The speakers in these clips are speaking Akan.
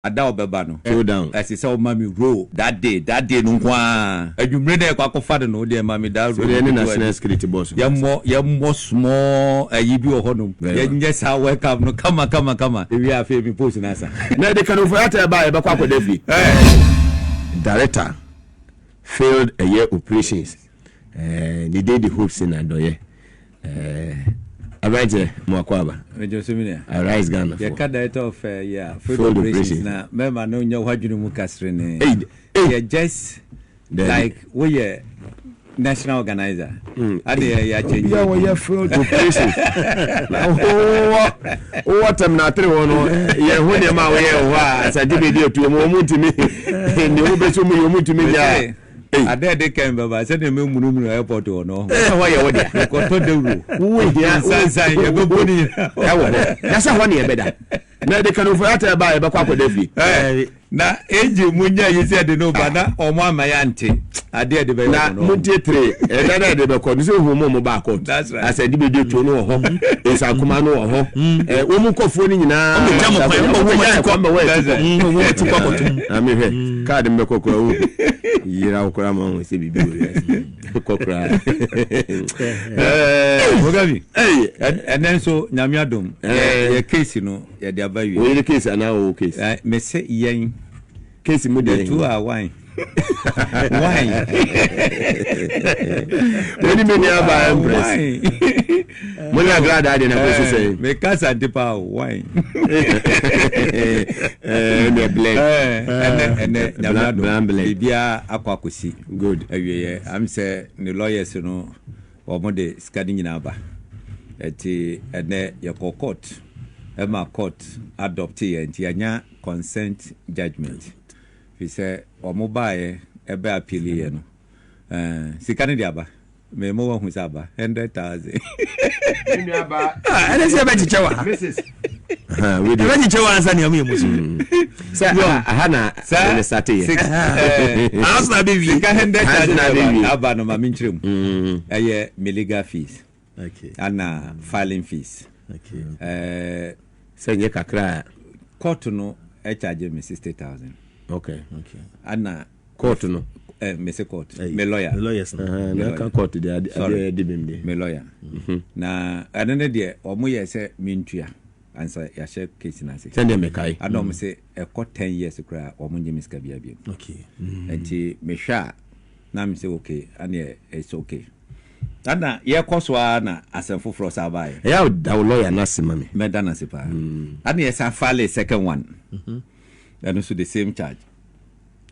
Ada a ɔbɛba no, Slow down. ɛsɛ sɛ ɔma me role that day, that day no nko ara. Anwummere na yɛkɔ akɔfa no no, wo deɛ ma me that So role deɛ ne ketewa national bi. security boss. Yɛmmɔ, yɛmmɔ small ayi bi wɔ hɔnom. Very well. Yɛnyɛ saa welcome no kama kama kama. Ewie a afei me post no asa. Na ɛde Kanofo Atta ɛba a yɛbɛkɔ akɔda fie. Director failed ɛyɛ operations ɛɛ ne din de Hopeson Adɔyɛ ɛɛ aberanteɛ mo akɔ aba. Mejọ so mi nua. Arise Ghana fo. Yɛka director of uh, yeah, field Field operations operations. na mɛma no nyɛ w'adwene mu kasere ne. Hey, hey. Yɛ just Dabi. like woyɛ national organizer. Ade yɛ yɛ akyɛ Obi a wɔyɛ field operations na wowɔ wowɔ terminal three hɔ no yɛn ho nneɛma a woyɛ wɔ hɔ a asante bedi atuo mu wɔn ntumi ne wo bɛso mu yɛ wɔn ntumi nya Mese, ade a ɛde kan bɛba sɛdeɛ mɛmunumunu airport hɔ no. Sɛ hɔ yɛ wo dea. Mekɔtɔ dawuro. Wo hia Nsansan yɛbɛbɔ ne nyinaa. Ɛwɔ hɔ na sɛ hɔ ne yɛbɛda na ɛde kanofo ata ɛba a yɛbɛkɔ akɔda fie. Na AG mu nya yi sɛ de no ba na ɔmo ama yɛ ante adeɛ de bɛyɛ Na ɔmo no. mo ntie tere ɛda na ɛde bɛkɔ no sɛ ohun mo mo ba court. That's right. Asɛ de bɛdi etuo no wɔ hɔ, nsakoma no wɔ hɔ, wɔn mu nkɔfoɔ no nyinaa. Ɔmo gya mo kwan, ɔmo wɔ mo ti kɔ. Ɔmo wɔ That's ɛti right. kɔ. Ɔmo wɔ ti kɔ akɔtum. Na mehwɛ kaadi mbɛkɔ kora wo yira wo kora ma ho sɛ biribi wɔ wiase kɔ koraa. Mogabi, Ɛy, ɛnɛ nso Nyame adom yɛ case no yɛde aba wie. Wo yere case anaa wo case? Mese yɛn. Case mu The deɛ. two are one. One. Wani mi ni aba Empress. One. Mo ní agrada de na kò sisɛ. Meka sante paa o, one. Ɛɛ blend. Ɛnɛ Nyame adom Bland blend. biribiara akɔ akɔsi. Good. Awieɛ am sɛ ne lawyers no wɔn de sika no nyinaa ba. Ɛti ɛnɛ yɛkɔ court ɛma court adopt yɛ nti yɛanya consent judgement. Fi sɛ wɔn baeɛ ɛbɛ appeal yɛ no, sika no de aba. Mɛ mo wɔn hu sɛ aba 100,000. Ɛnɛ sɛ yɛbɛkyekyɛ wɔ ha. Mrs. Wei Yɛbɛkyekyɛ wɔ ansa nea moyɛ mu so. Sɛ aha na ɛne sate yɛ. Aha so na abɛwie. Sika hundred Aha so na thousand abɛwie. aba no ma mi nkyerɛ mu. Ɛyɛ me legal fees ana filing fees. Sɛ nyɛ kakra a. Court no ɛcharge me 60,000. Ana Court no. Me se court, me lawyer. The lawyers no. Na ka court de ade Sorry. ade de bim de. Me lawyer. Na ɛno ne deɛ ɔmo yɛ sɛ mentua ansa yɛahyɛ case no ase. Sɛdeɛ mekae. Ana ɔmo sɛ ɛkɔ 10 years koraa ɔmo nye me sika bia bio. Nti mehwɛ a na me sɛ okay, aneɛ it's okay. Ana yɛkɔ so ara na asɛm foforɔ saa baeɛ. Ɛyɛ a da wo lawyer no ase ma me. Mɛda no ase paa. Ana yɛsa file second one, ɛno nso the same charge.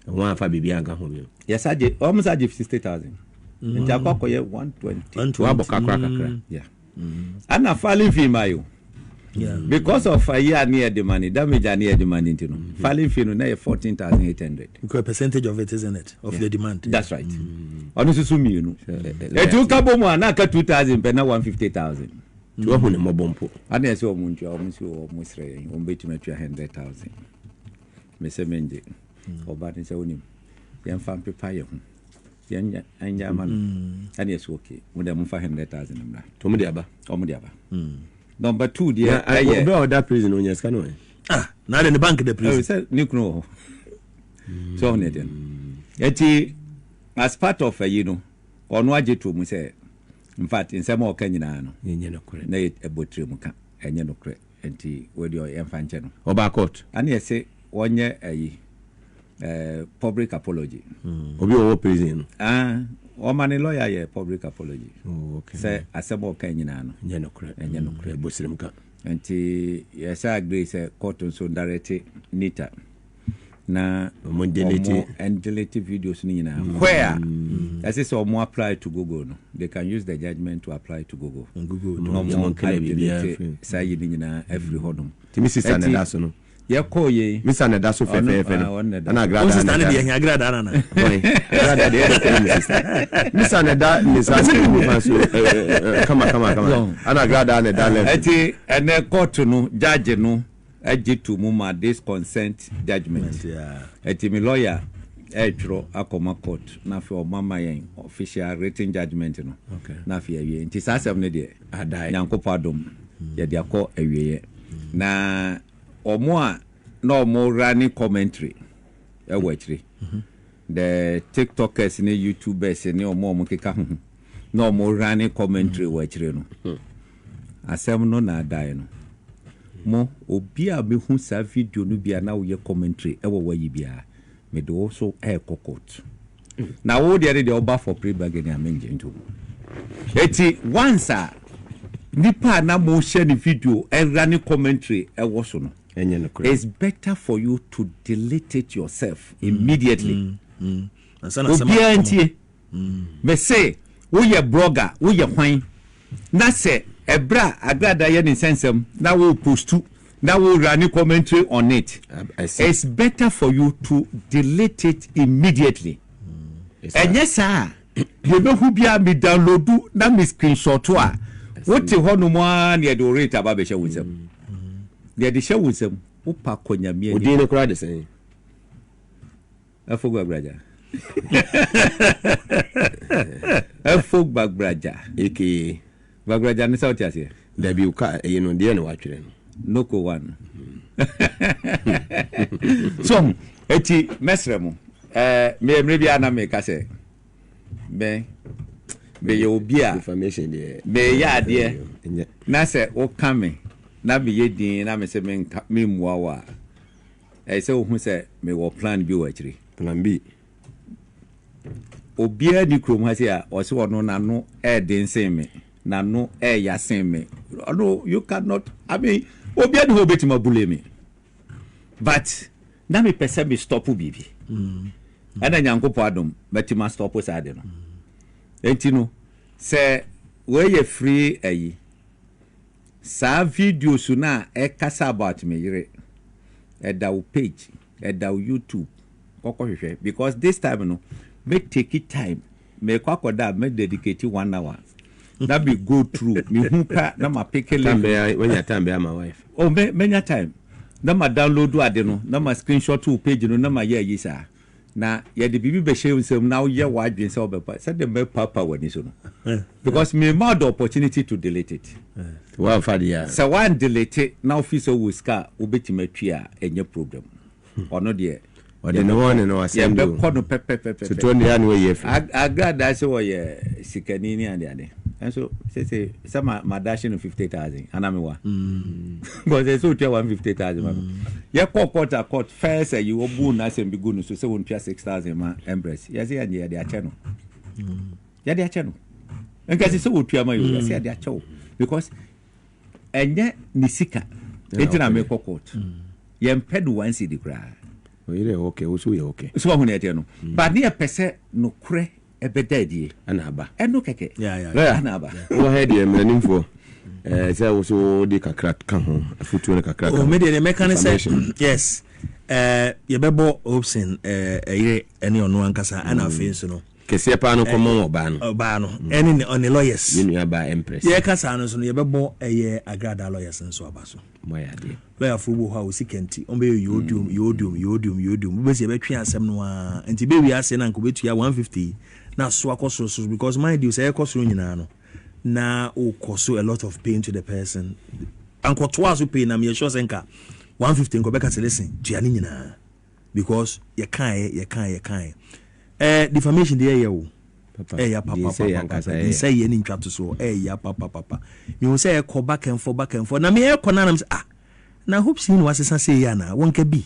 Wɔn afa biribi anka ho bio. Yɛsa gye, ɔmo sa gye 60,000 nti akɔ akɔyɛ 120. Wabɔ kakra kakra. Yeah, ana filing fee ma yo because of ayi a ne yɛ de money damage a ne yɛ de money nti no filing fee no na yɛ 14,800. Because a percentage of it, isn't it? Of the demand. That's right. Ɔno nso so mmienu etu nka bɔ mu a na aka 2,000 pɛ na 150,000. Nti wahu ne mmɔbɔ mpo. Ana yɛ sɛ ɔmo ntua, ɔmo si ɔmo srɛ yɛn ɔmo bɛtumi atua 100,000. Mɛ sɛ mɛngye ɔba ne sɛ wonim yɛmfa mpepa yɛ ho yɛnya ɛnya ama no. Ɛne yɛ sɛ okay, mo dɛ momfa 100,000 mmra. Nti ɔmo de aba. Ɔmo de aba. Number two deɛ Na ɛyɛ obi a ɔda prison onya sika no ɛ. Ah, na de ne bank the prison. Sɛ ne kunu wɔ hɔ sɛ ɔno ɛdeɛ no ɛnti as part of ayi no ɔno agye to mu sɛ in fact nsɛm a ɔka nyinaa no Nyɛ nokorɛ. na yɛ ɛbɔ tire mu ka ɛnyɛ nokorɛ nti wɔde yɛmfa nkyɛ no. Ɔba court. Ane yɛsɛ wɔnyɛ ayi public apology. Obi a ɔwɔ prison no. Ah, ɔma ne lawyer yɛ public apology Oh, okay. sɛ asɛm a ɔka nyinaa no Nyɛ nokorɛ. Ɛnyɛ nokorɛ. Ɛbɔ sirim ka. Nti yɛsɛ agree sɛ court nso direct nita na Ɔmo delete. ɔmo ɛndelete videos no nyinaa where ɛsɛ sɛ ɔmo apply to Google no, they can use the judgment to apply to Google. Google. Na Ɔmo ɔmo nkɛlɛ biribiara adelete afiri. saa yi no nyinaa afiri hɔnom. Nti mi sister na Ɛnti, ɛda so no. Yɛkɔɔ yei. Mi sister na ɛda so fɛfɛɛfɛ no. Ah, ɔno na ɛda Ɛna so. agrada Wo sister na ne ɛda. deɛ hia agrada nana. Bɔn agrada deɛ ɛyɛ dɛ mi sister. Mi sister na ɛda ne nsa nifa so ɛɛ kama kama kama. Ɛna agrada na ɛda left. Ɛnti ɛnɛ court no judge no agye to mu ma this consent judgment. Ɛnti mi lawyer ɛɛtwerɛ akɔma court na afei ɔmo ama yɛn official written judgment no. Na afei awie nti saa asɛm no deɛ Adae. Nyankopɔn adom yɛde akɔ awieɛ na ɔmo a na ɔmo running commentary ɛwɔ akyire, the TikTokers ne YouTubers ne ɔmo a ɔmo keka ho na ɔmo running commentary wɔ akyire no, asɛm no na adae no mo. Obi a mehu saa video no bi a na woyɛ commentary ɛwɔ wayi biara, mede wo so ɛɛkɔ court. Na wo deɛ de deɛ ɔba for plea bargaining a, mengye ntom. Eti once a nipa a na mo hyɛ ne video ɛra ne commentary ɛwɔ so no, ɛnyɛ no korɛ. It's better for you to delete it yourself immediately. Ansa na asɛm Obiara akɔ. Ntie mese woyɛ blogger, woyɛ hwan, na sɛ ɛberɛ a Agrada yɛ ne nsɛnsɛm na wo post na wo run commentary on it, I see. it's better for you to delete it immediately. Ɛnyɛ saa a, yɛbɛhu biara me download na me screenshot a wote hɔ nom a, ne yɛde wo rate aba bɛhyɛ wo nsɛm, ne yɛde hyɛ wo nsɛm, wopa kɔ Nyame anim. Odin no koraa de sɛn? Ɛfo gbagraja, ɛfo gbagraja. Aka Gbagraja ne sɛ wote aseɛ. Dabi, ka ɛyi no deɛ na watwerɛ no. Noko one so eti mɛsrɛ mo, meyɛ mmerɛ biara na meka sɛ meyɛ obi a Information deɛ meyɛ adeɛ ɛnyɛ na sɛ woka me na meyɛ din na mesɛ menka memmua wo a, ɛyɛ sɛ wohu sɛ mewɔ plan bi wɔ akyiri. Plan B. Obiara ni kurom ha sɛ a ɔsɛ ɔno n'ano ɛɛden sen me, n'ano ɛɛya sen me. Ɔno, you cannot, I mean, obiara ni hɔ obetumi abully me, but na mepɛ sɛ me stop biribi, ɛna Nyankopɔn adom mɛtumi astop saa de no. Enti no sɛ wɔyɛ free ayi saa videos no a ɛkasa about me yere, ɛda wo page, ɛda wo YouTube, kɔkɔ hwehwɛ, because this time no me take time, mekɔ akɔda a, me dedicate one hour na me go through me hu pa na ma pick time link. Bɛyɛ wanya time bɛyɛ ma wife. Oh, me menya time na ma download ade no na ma screenshot wo page no na ma yɛ ayi saa na yɛde biribi bɛhyɛ wo nsam na woyɛ w'adwene sɛ wobɛpa sɛde mɛpapa w'ani so no, because me ma the opportunity to delete it. Wamfa deɛ a Sɛ wan delete na wofi sɛ wɔ sika a wobɛtumi atwi a, ɛnyɛ problem. Ɔno deɛ ɔde ne hɔ ne no asɛm de o. Yɛbɛkɔ no pɛpɛpɛpɛ. Soto ne ya ne wɔyi afiri. Agrada sɛ wɔyɛ sikani ne adeade ɛnso sese sɛ ma dahye no 50,000 ana mewa because ɛsɛ otua 150,000 ma me. Yɛkɔ court a, court first ayi wɔbu n'asɛm bi gu no so sɛ wɔntua 6,000 ma Empress. Yɛsɛ yɛnyɛ, yɛde akyɛ no, yɛde akyɛ no. Nka sɛ wɔtua ma yɛ, yɛsɛ yɛde akyɛ wo because ɛnyɛ ne sika enti na mekɔ court. Yɛmpɛ no 1 cedi koraa. Ɔyere yɛ okay, wo so yɛ okay. So wahu ne ɛteɛ no, but ne yɛpɛ sɛ nokorɛ ɛbɛda adie. Ɛna aba. Ɛno kɛkɛ. Lawyer, Ɛna aba. Wɔ ha deɛ mmaranimfoɔ sɛ wo so wode kakra ka ho, afotuo no kakra ka Oh, ho. me deɛ deɛ mɛka ne sɛ Information. yes, yɛbɛbɔ Hopeson ɛyere ɛne ɔno ankasa, ɛna afei nso no kɛseɛ paa no kɔmmɔ ɔbaa no. Ɔbaa no ɛne ɔne lawyers. Yɛ nua baa Empress. Yɛka saa no nso no, yɛbɛbɔ ɛyɛ Agrada lawyers nso aba so. Moayɛ adeɛ. Lawyerfoɔ bi wɔ hɔ a wɔsi kɛnti ɔmbɛyɛ yɛodium yɛodium yɛodium yɛodium, wobɛsi yɛbɛtwe asɛm no a, nti bɛwie ase na nka wobɛtua 150 na so akɔ soro so, because mind you, sɛ ɛkɔ soro nyinaa no na wokɔ so a lot of pain to the person. Ankɔtoa so pay na meyɛ sure sɛ nka 150 nka ɔbɛka sɛ listen, tua ne nyinaa, because yɛkaeɛ yɛkaeɛ yɛkaeɛ defamation deɛ ɛyɛ o. Papa, ɛyɛ deɛ sɛ yɛ ankasa papapapa ɛyɛ. sɛ yɛ ne ntwa to soɔ, ɛyɛ papapapa. Mehu sɛ ɛkɔ back and forth, back and forth, na me ɛkɔ na nam sɛ, ah, na Hopeson na wasesa sɛ yɛ ana wɔnka bi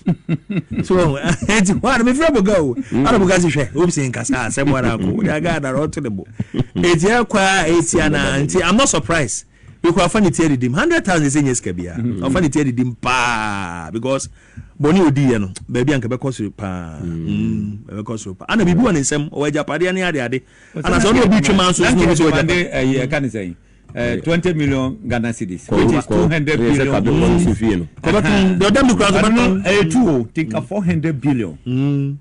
so nti hɔ ana mefrɛ Boga o, ana Boga sɛ hwɛ, Hopeson nkasa asɛm ara ko wode aga ana ɔto ne bo, ɛti ɛkɔ a ɛti ana. Nti I'm not surprised because afa ne ti adidim 100,000 sɛ nyɛ sika biara, ɔfa ne ti adidim paa because bɔne odiiɛ no baabi anka bɛkɔ soro paa, bɛkɔ soro paa, ana biribi wɔ ne nsɛm, ɔwɔ agyapadeɛ ne ade ade, ana sɛ ɔne obi twe ma nso so na obi sɛ ɔwɔ agyapadeɛ. Ɛyi ɛka ne sɛn, 20 million Ghana cedis, which is 200 billion. Kɔ fie no. Kɔbɛtɔn deɛ ɔdam no kura nso Ɛno bɛtɔn. ɛyɛ two o, tinka 400 billion,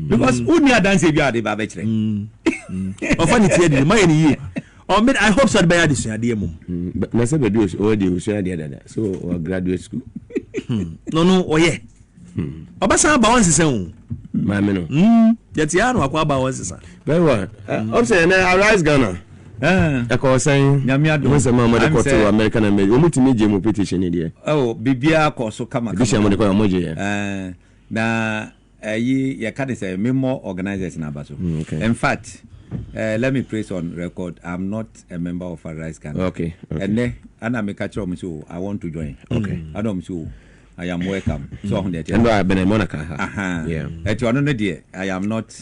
because wonni adanse bi a ɔde ba bɛkyerɛ. Ɔfa ne ti adidi mayɛ ne yie. Ɔmɛ I hope sɛ ɔde bɛyɛ adesuadeɛ mom. Na sɛ baabi ɔwɔ deɛ ɔsua adeɛ dada so ɔwɔ graduate school. No no, ɔyɛ ɔbɛsan aba wɔn nsesa o. Maame no. Yɛte ya na wakɔ aba wɔn nsesa. Very well. Ɔbsɛ ɛnɛ Arise Ghana. Ɛkɔɔ sɛn? Nyame adom. Mo nsɛm a mode I'm kɔtoo American Embassy, wɔn tumi gye mo petition ni deɛ? Oh, biribiara kɔ so kama. Petition a mode kɔ wɔn gye yɛ? Na ɛyi yɛka ne sɛ memmɔ organisers no aba so. In fact, let me place on record, I'm not a member of Arise Ghana. Ɛnɛ ana meka kyerɛ ɔmo sɛ, oh, I want to join. Ana ɔmo sɛ, oh, I am welcome. So ɔho deɛ ɛno a bɛnɛ mɔna ka ha. Aha. Ɛti ɔno no deɛ, I am not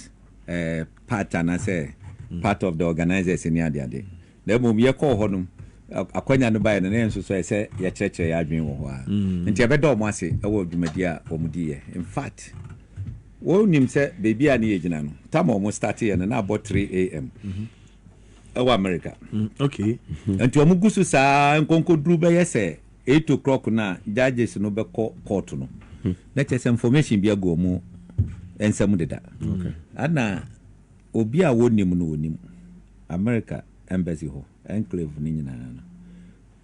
part anaasɛ part of the organisers ne adeade. Na mmom yɛkɔɔ hɔ nom, akwanya no baeɛ no, na yɛn nso so ɛsɛ yɛkyerɛkyerɛ yɛ adwene wɔ hɔ a. Nti yɛbɛda ɔmo ase ɛwɔ dwumadi a wɔn diiɛ. In fact, wɔnim sɛ beebi a ne yɛgyina no, tam a ɔmo start yɛ no na abɔ 3 a.m. ɛwɔ America. Nti ɔmo gu so saa nkonkoduru bɛyɛ sɛ 8 o'clock na judges no bɛkɔ court no. Na kyerɛ sɛ information bi agu ɔmo nsɛm deda. Ana obi a wɔnim no, wɔnim America Embassy hɔ, enclave no nyinaa no,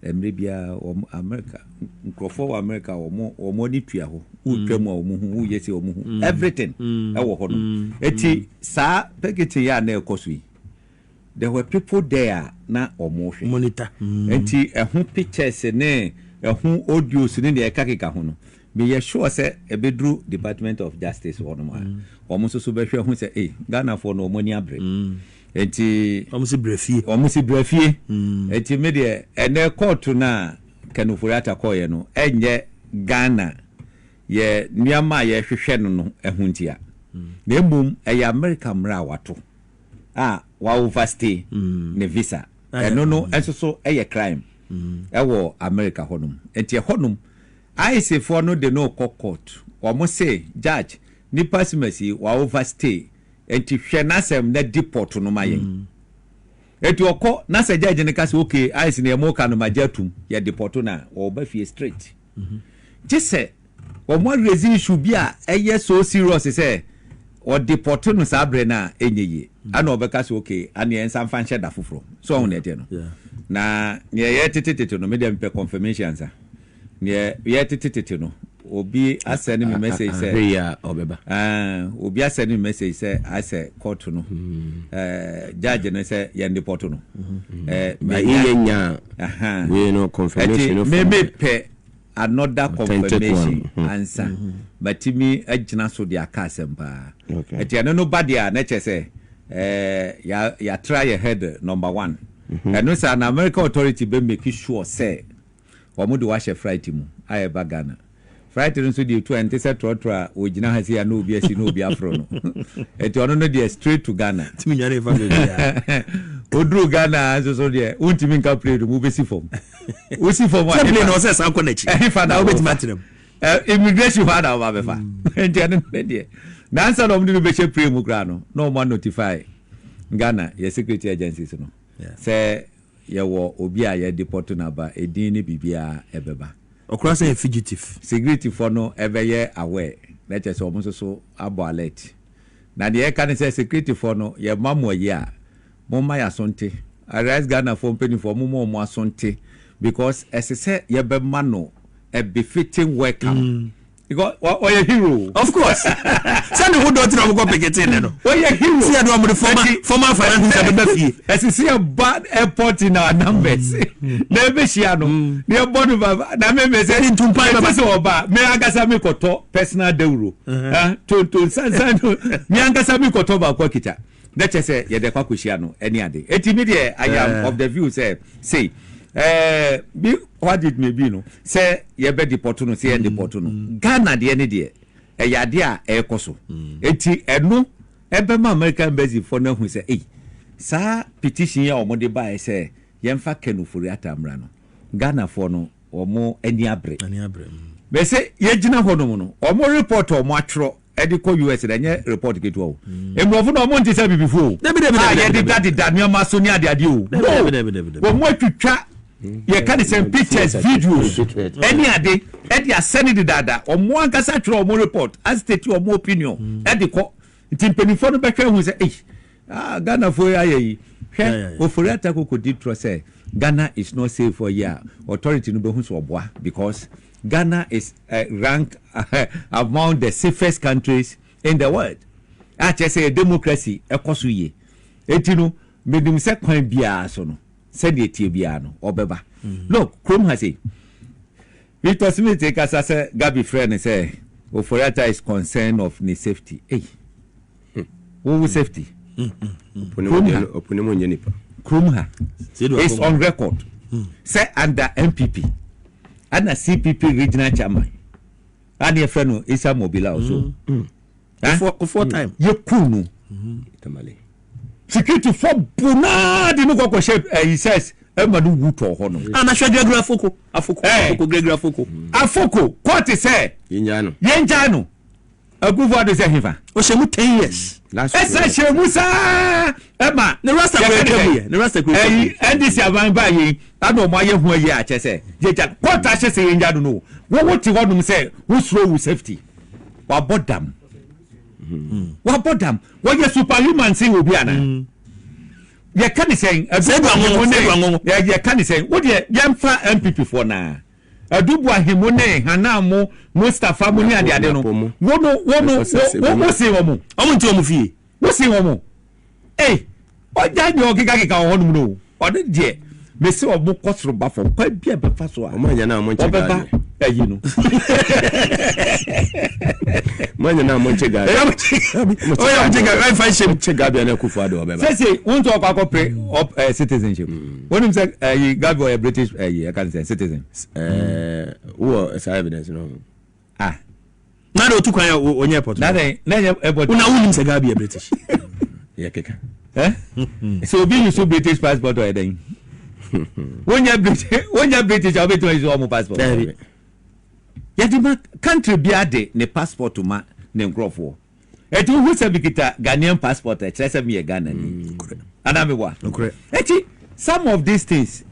mmerɛ biara wɔn America nkurɔfoɔ wɔ America, wɔn ani tua hɔ, wotwa mu a wɔn ho woyɛ sɛ wɔn ho everything ɛwɔ hɔ no. Eti saa picketing yɛ a na ɛkɔ so yi, there were people there a na wɔn hwɛ monitor. Nti ɛho pictures ne ɛho audios ne deɛ ɛka keka ho no, meyɛ sure sɛ ɛbɛduru Department of Justice hɔ nom a, wɔn nso so bɛhwɛ ho sɛ, ee, Ghanafoɔ no wɔn ani abere. Nti ɔmo si brɛ fie. Wɔn si brɛ fie. Nti mi deɛ, ɛnɛ court no a Ken Ofori-Atta kɔɔyɛ no, ɛnyɛ Ghana yɛ nneɛma a yɛhwehwɛ no ɛho ntia, na mmom ɛyɛ America mmerɛ a wato a wa overstay ne visa. Ɛno no ɛnso so ɛyɛ crime ɛwɔ America hɔnom. Nti ɛhɔnom ICE foɔ no de no kɔ court, wɔn se judge, nipa simasi wa overstay, nti hwɛ n'asɛm na deport no ma yɛn. Eti ɔkɔ na sɛ judge no ka sɛ, okay, ICE ne ɛmo ka no ma gye atum, yɛ deport na ɔba fie straight, gye sɛ wɔn araise issue bi a ɛyɛ so serious sɛ ɔdeport no saa abirɛ no a ɛnyɛ yie, ana ɔbɛka sɛ, okay, ana yɛn nsa nfa nhyɛ da foforɔ so. Ɔho na ɛteɛ no. Na nea yɛ tetetete no, me deɛ mpɛ confirmation ansa. Nea yɛ tetetete no, obi asend me message sɛ ahwɛ yi a ɔbɛba. Ah, obi asend me message sɛ asɛ court no, judge no sɛ yɛn deport no. Ba yɛyɛ nya wei no confirmation no. Ɛti me me pɛ another authentic confirmation one. Ansa matumi agyina so de aka asɛm paa. Ɛti ɛno no ba deɛ a, na kyerɛ sɛ yɛatra yɛ head number one. Ɛno saa na American authority bɛ make sure sɛ wɔn de wahyɛ flight mu a ɛba Ghana. Flight no nso deɛ etu a, nte sɛ trɔtrɔ a ogyina ha si a na obi asi na obi aforo no. Ɛti ɔno no deɛ, straight to Ghana. Tumi nwane fa baabi a. Oduru Ghana nso so deɛ, wontumi nka plane mu, wobɛsi fam. Wosi fam a, sɛ plane na ɔsɛ san kɔ n'akyi. Ɛhefa na wobɛtumi wɔfa? atena mu. Immigration hɔ ana wɔba bɛfa. Nti ɛno ne deɛ, nansa na ɔmo de no bɛhyɛ plane mu koraa no, na ɔmo notify Ghana yɛ security agencies no sɛ yɛwɔ obi a yɛ deport no aba, edin ne biribiara ɛbɛba. Ɔkora sɛ yɛ fugitive. Security foɔ no ɛbɛyɛ aware na kyerɛ sɛ ɔmo nso so abɔ alert. Na deɛ ɛka ne sɛ security foɔ no, yɛma mo ayi a, momma yɛ aso nte. Arise Ghana foɔ mpanimfoɔ, momma ɔmo aso nte, because ɛsɛ sɛ yɛbɛma no a befitting welcome because ɔyɛ hero. Of course, sɛ ne ho dɔ tena ɔmo kɔ picket ne no. Ɔyɛ hero. Si yɛ de ɔmo de former finance minister bɛba fie. Ɛsɛ sɛ yɛba airport in our numbers na ɛbɛhyia no na yɛbɔ no baba na mɛmɛ sɛ Ɛde ntumpan bɛba. ɛsɛ sɛ ɔba, me ankasa mekɔtɔ personal dawuro. Ah, tonto nsansan no, me ankasa mekɔtɔ baako akita na kyɛ sɛ yɛde kɔ akɔhyia no ɛne ade. Eti mi deɛ, I am of the view sɛ say bi what it may be no, sɛ yɛbɛ deport no, sɛ yɛn deport no, Ghana deɛ ne deɛ, ɛyɛ adeɛ a ɛrekɔ so. Eti ɛno ɛbɛma American embassy fo no ahu sɛ, ei, saa petition yi a wɔde baeɛ sɛ yɛmfa Ken Ofori-Atta mmra no, Ghanafoɔ no wɔn ani abere. Ani abere. Bɛsɛ yɛgyina hɔ nom no, wɔn report a wɔn atwerɛ ɛde kɔ US na ɛnyɛ report ketewa o. Mmorɔfo no, wɔn nte sɛ bibifo o Dabi, dabi, a dabi, yɛde dabi. dadeda nneɛma so ne adeade o. Dabi, dabi, dabi, dabi, dabi. Wɔn atwitwa, yɛka ne sɛ pictures, videos ɛne ade ɛde asɛne dedaada. Wɔn ankasa atwerɛ wɔn report, astate wɔn opinion ɛde kɔ. Nti mpanimfoɔ no bɛhwɛ hu sɛ, ei, ah, Ghanafoɔ yi ayɛ yi. Hwɛ, Ofori-Atta koko di torɔ sɛ Ghana is not safe for yi a, authority no bɛhu sɛ ɔboa, because Ghana is rank among the safest countries in the world, a kyerɛ sɛ yɛ democracy ɛkɔ so yie. Eti no Menim sɛ kwan biara so no, sɛdeɛ ɛteɛ biara no, ɔbɛba. Look, kurom ha sei, Victor Smith kasa sɛ Gabby frɛɛ no sɛ Ofori-Atta is concerned of ne safety. Ei, wo wo safety? Kurom ha. Kurom ha. It's on record sɛ under NPP ana CPP regional chairman a ne yɛfrɛ no Issa Mobila ɔso. Kofoɔ time. Yɛkuu no. Security fo bu naa de no kɔkɔhyɛ ɛyi sɛs ɛma no wu tɔɔ hɔ nom. Ana hwɛ Gregory Afoko. Afoko. Afoko Gregory Afoko. Afoko kɔɔte sɛ. Yɛngyaa no. Yɛngyaa no. Akufo Addo sɛ hefa? Ɔhyɛ mu 10 years. Ɛsɛ hyɛ mu saa ɛma. Ne rasta kura atwa mu yɛ. Ne rasta kura atwa mu. Ɛyi NDC aban ba yi ana ɔmo ayɛ ho ayi akyɛ sɛ yɛgya kɔɔte ahyɛ sɛ yɛngya no no. Wɔwɔ te hɔ nom sɛ wosuro wo safety. Wabɔ dam. Wabɔ dam. Wɔyɛ superhuman sen obi ana? Yɛka ne sɛn? Sɛ ne yɛka ne sɛn? Wodeɛ yɛmfa NPP foɔ naa. Adubu ahemu ne Hanan mo, Mustapha mo ne adeade no. Wo no wo no wo wo sen wɔn. Ɔmo nti wɔn fie. Wo sen wɔn. Ee, ɔgya deɛ ɔkekakeka wɔ hɔnom no. Ɔno deɛ mesi ɔmo kɔ soro ba fam kwan bi a bɛfa so a. Ɔmo anya na ɔmo nkyɛ Ɔbɛba ayi no. Ɔmo anya na ɔmo nkyɛ gabi. Ɔyɛ ɔmo nkyɛ gabi ɛnfa nhyɛ mu. Nkyɛ gabi ana Akufo Addo ɔbɛba. Sese wɔn nso ɔkɔ akɔpere ɔp ɛɛ citizenship. Wɔnim sɛ ɛyi Gabi ɔyɛ British ɛyi ɛka ne sɛ citizen. Wɔ saa evidence no. Ah. Na de otu kwan yɛ onye airport. Na de na nye airport. Una wunim sɛ Gabi yɛ British. Yɛ keka. Eh? So obi use British passport ɔyɛ dɛn? Wonyɛ British, wonyɛ British a wobɛtumi ayi ɔmo passport. Dabi. Yɛde ma country bi ade ne passport ma ne nkurɔfoɔ. Eti wohu sɛ mekita Ghanaian passport, ɛkyerɛ sɛ meyɛ Ghana ni. Anaa meboa? Nokorɛ. Eti some of these things,